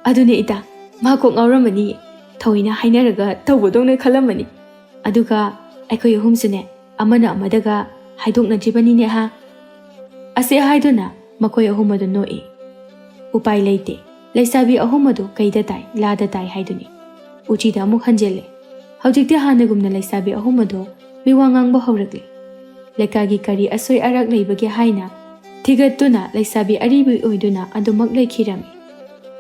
"ꯑꯗꯨꯅꯦ ꯏꯇꯥ, ꯃꯥ ꯀꯣꯛ ꯉꯥꯎꯔꯝꯃꯅꯤꯌꯦ꯫ ꯊꯑꯣꯏꯅ ꯍꯥꯏꯅꯔꯒ ꯇꯧꯕꯗꯧꯅ ꯈꯜꯂꯝꯃꯅꯤ꯫ ꯑꯗꯨꯒ ꯑꯩꯈꯣꯏ ꯑꯍꯨꯝꯁꯨꯅꯦ ꯑꯃꯅ ꯑꯃꯗꯒ ꯍꯥꯏꯗꯣꯛꯅꯗ꯭ꯔꯤꯕꯅꯤꯅꯦ ꯍꯥ?" ꯑꯁꯤ ꯍꯥꯏꯗꯨꯅ ꯃꯈꯣꯏ ꯑꯍꯨꯝ ꯑꯗꯨ ꯅꯣꯛꯏ꯫ ꯎꯄꯥꯏ ꯂꯩꯇꯦ꯫ ꯂꯩꯁꯥꯕꯤ ꯑꯍꯨꯝ ꯑꯗꯨ ꯀꯩꯗ ꯇꯥꯏ, ꯂꯥꯗ ꯇꯥꯏ ꯍꯥꯏꯗꯨꯅꯤ꯫ ꯎꯆꯤꯗ ꯑꯃꯨꯛ ꯍꯟꯖꯤꯜꯂꯦ꯫ ꯍꯧꯖꯤꯛꯇꯤ ꯍꯥꯟꯅꯒꯨꯝꯅ ꯂꯩꯁꯥꯕꯤ ꯑꯍꯨꯝ ꯑꯗꯨ ꯃꯤꯋꯥ ꯉꯥꯡꯕ ꯍꯧꯔꯛꯂꯦ꯫ ꯂꯩꯀꯥꯏꯒꯤ ꯀꯔꯤ ꯑꯁꯣꯏ ꯑꯔꯥꯛ ꯂꯩꯕꯒꯦ ꯍꯥꯏꯅ ꯊꯤꯒꯠꯇꯨꯅ ꯂꯩꯁꯥꯕꯤ ꯑꯔꯤꯕꯤ ꯑꯣꯏꯗꯨꯅ ꯑꯗꯨꯃꯛ ꯂꯩꯈꯤꯔꯝꯃꯤ꯫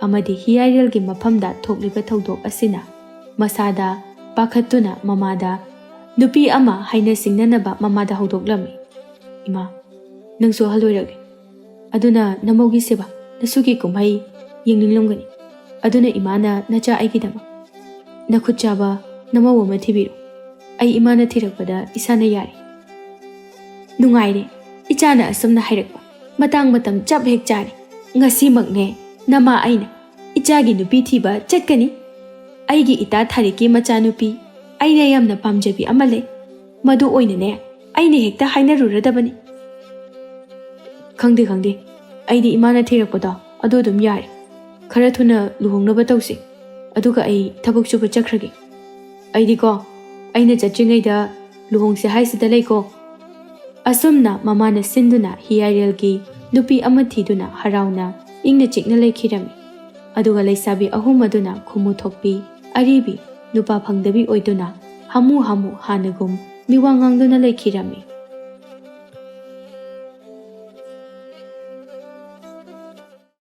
ꯑꯃꯗꯤ ꯍꯤꯌꯥꯏꯔꯦꯜꯒꯤ ꯃꯐꯝꯗ ꯊꯣꯛꯂꯤꯕ ꯊꯧꯗꯣꯛ ꯑꯁꯤꯅ ꯃꯁꯥꯗ ꯄꯥꯈꯠꯇꯨꯅ ꯃꯃꯥꯗ ꯅꯨꯄꯤ ꯑꯃ ꯍꯥꯏꯅ ꯁꯤꯡꯅꯅꯕ ꯃꯃꯥꯗ ꯍꯧꯗꯣꯛꯂꯝꯃꯤ꯫ "ꯏꯃꯥ, ꯅꯪꯁꯨ ꯑꯍꯜ ꯑꯣꯏꯔꯛꯂꯦ꯫ ꯑꯗꯨꯅ ꯅꯃꯧꯒꯤ ꯁꯦꯕꯥ, ꯅꯁꯨꯒꯤ ꯀꯨꯝꯍꯩ ꯌꯦꯡꯅꯤꯡꯂꯝꯒꯅꯤ꯫ ꯑꯗꯨꯅ ꯏꯃꯥꯅ ꯅꯆꯥ ꯑꯩꯒꯤꯗꯃꯛ ꯅꯈꯨꯠ ꯆꯥꯕ ꯅꯃꯧ ꯑꯃ ꯊꯤꯕꯤꯔꯣ꯫ ꯑꯩ ꯏꯃꯥꯅ ꯊꯤꯔꯛꯄꯗ ꯏꯁꯥꯅ ꯌꯥꯔꯦ꯫" "ꯅꯨꯡꯉꯥꯏꯔꯦ, ꯏꯆꯥꯅ ꯑꯁꯨꯝꯅ ꯍꯥꯏꯔꯛꯄ꯫ ꯃꯇꯥꯡ ꯃꯇꯝ ꯆꯞ ꯍꯦꯛ ꯆꯥꯔꯦ꯫ ꯉꯁꯤꯃꯛꯅꯦ ꯅꯃꯥ ꯑꯩꯅ ꯏꯆꯥꯒꯤ ꯅꯨꯄꯤ ꯊꯤꯕ ꯆꯠꯀꯅꯤ꯫ ꯑꯩꯒꯤ ꯏꯇꯥ ꯊꯥꯔꯤꯛꯀꯤ ꯃꯆꯥꯅꯨꯄꯤ ꯑꯩꯅ ꯌꯥꯝꯅ ꯄꯥꯝꯖꯕꯤ ꯑꯃ ꯂꯩ꯫ ꯃꯗꯨ ꯑꯣꯏꯅꯅꯦ ꯑꯩꯅ ꯍꯦꯛꯇ ꯍꯥꯏꯅꯔꯨꯔꯗꯕꯅꯤ꯫" "ꯈꯪꯗꯦ, ꯈꯪꯗꯦ꯫ ꯑꯩꯗꯤ ꯏꯃꯥꯅ ꯊꯤꯔꯛꯄꯗꯣ ꯑꯗꯨ ꯑꯗꯨꯝ ꯌꯥꯔꯦ꯫ ꯈꯔ ꯊꯨꯅ ꯂꯨꯍꯣꯡꯅꯕ ꯇꯧꯁꯤ꯫ ꯑꯗꯨꯒ ꯑꯩ ꯊꯕꯛ ꯁꯨꯕ ꯆꯠꯈ꯭ꯔꯒꯦ꯫ ꯑꯩꯗꯤꯀꯣ, ꯑꯩꯅ ꯆꯠꯇ꯭ꯔꯤꯉꯩꯗ ꯂꯨꯍꯣꯡꯁꯦ ꯍꯥꯏꯁꯤꯗ ꯂꯩꯀꯣ꯫" ꯑꯁꯨꯝꯅ ꯃꯃꯥꯅ ꯁꯤꯟꯗꯨꯅ ꯍꯤꯌꯥꯏꯔꯦꯜꯒꯤ ꯅꯨꯄꯤ ꯑꯃ ꯊꯤꯗꯨꯅ ꯍꯔꯥꯎꯅ ꯏꯪꯅ ꯆꯤꯛꯅ ꯂꯩꯈꯤꯔꯝꯃꯤ꯫ ꯑꯗꯨꯒ ꯂꯩꯁꯥꯕꯤ ꯑꯍꯨꯝ ꯑꯗꯨꯅ ꯈꯨꯃꯨ ꯊꯣꯛꯄꯤ ꯑꯔꯤꯕꯤ ꯅꯨꯄꯥ ꯐꯪꯗꯕꯤ ꯑꯣꯏꯗꯨꯅ ꯍꯥꯃꯨ ꯍꯥꯃꯨ ꯍꯥꯟꯅꯒꯨꯝ ꯃꯤꯋꯥ ꯉꯥꯡꯗꯨꯅ ꯂꯩꯈꯤꯔꯝꯃꯤ꯫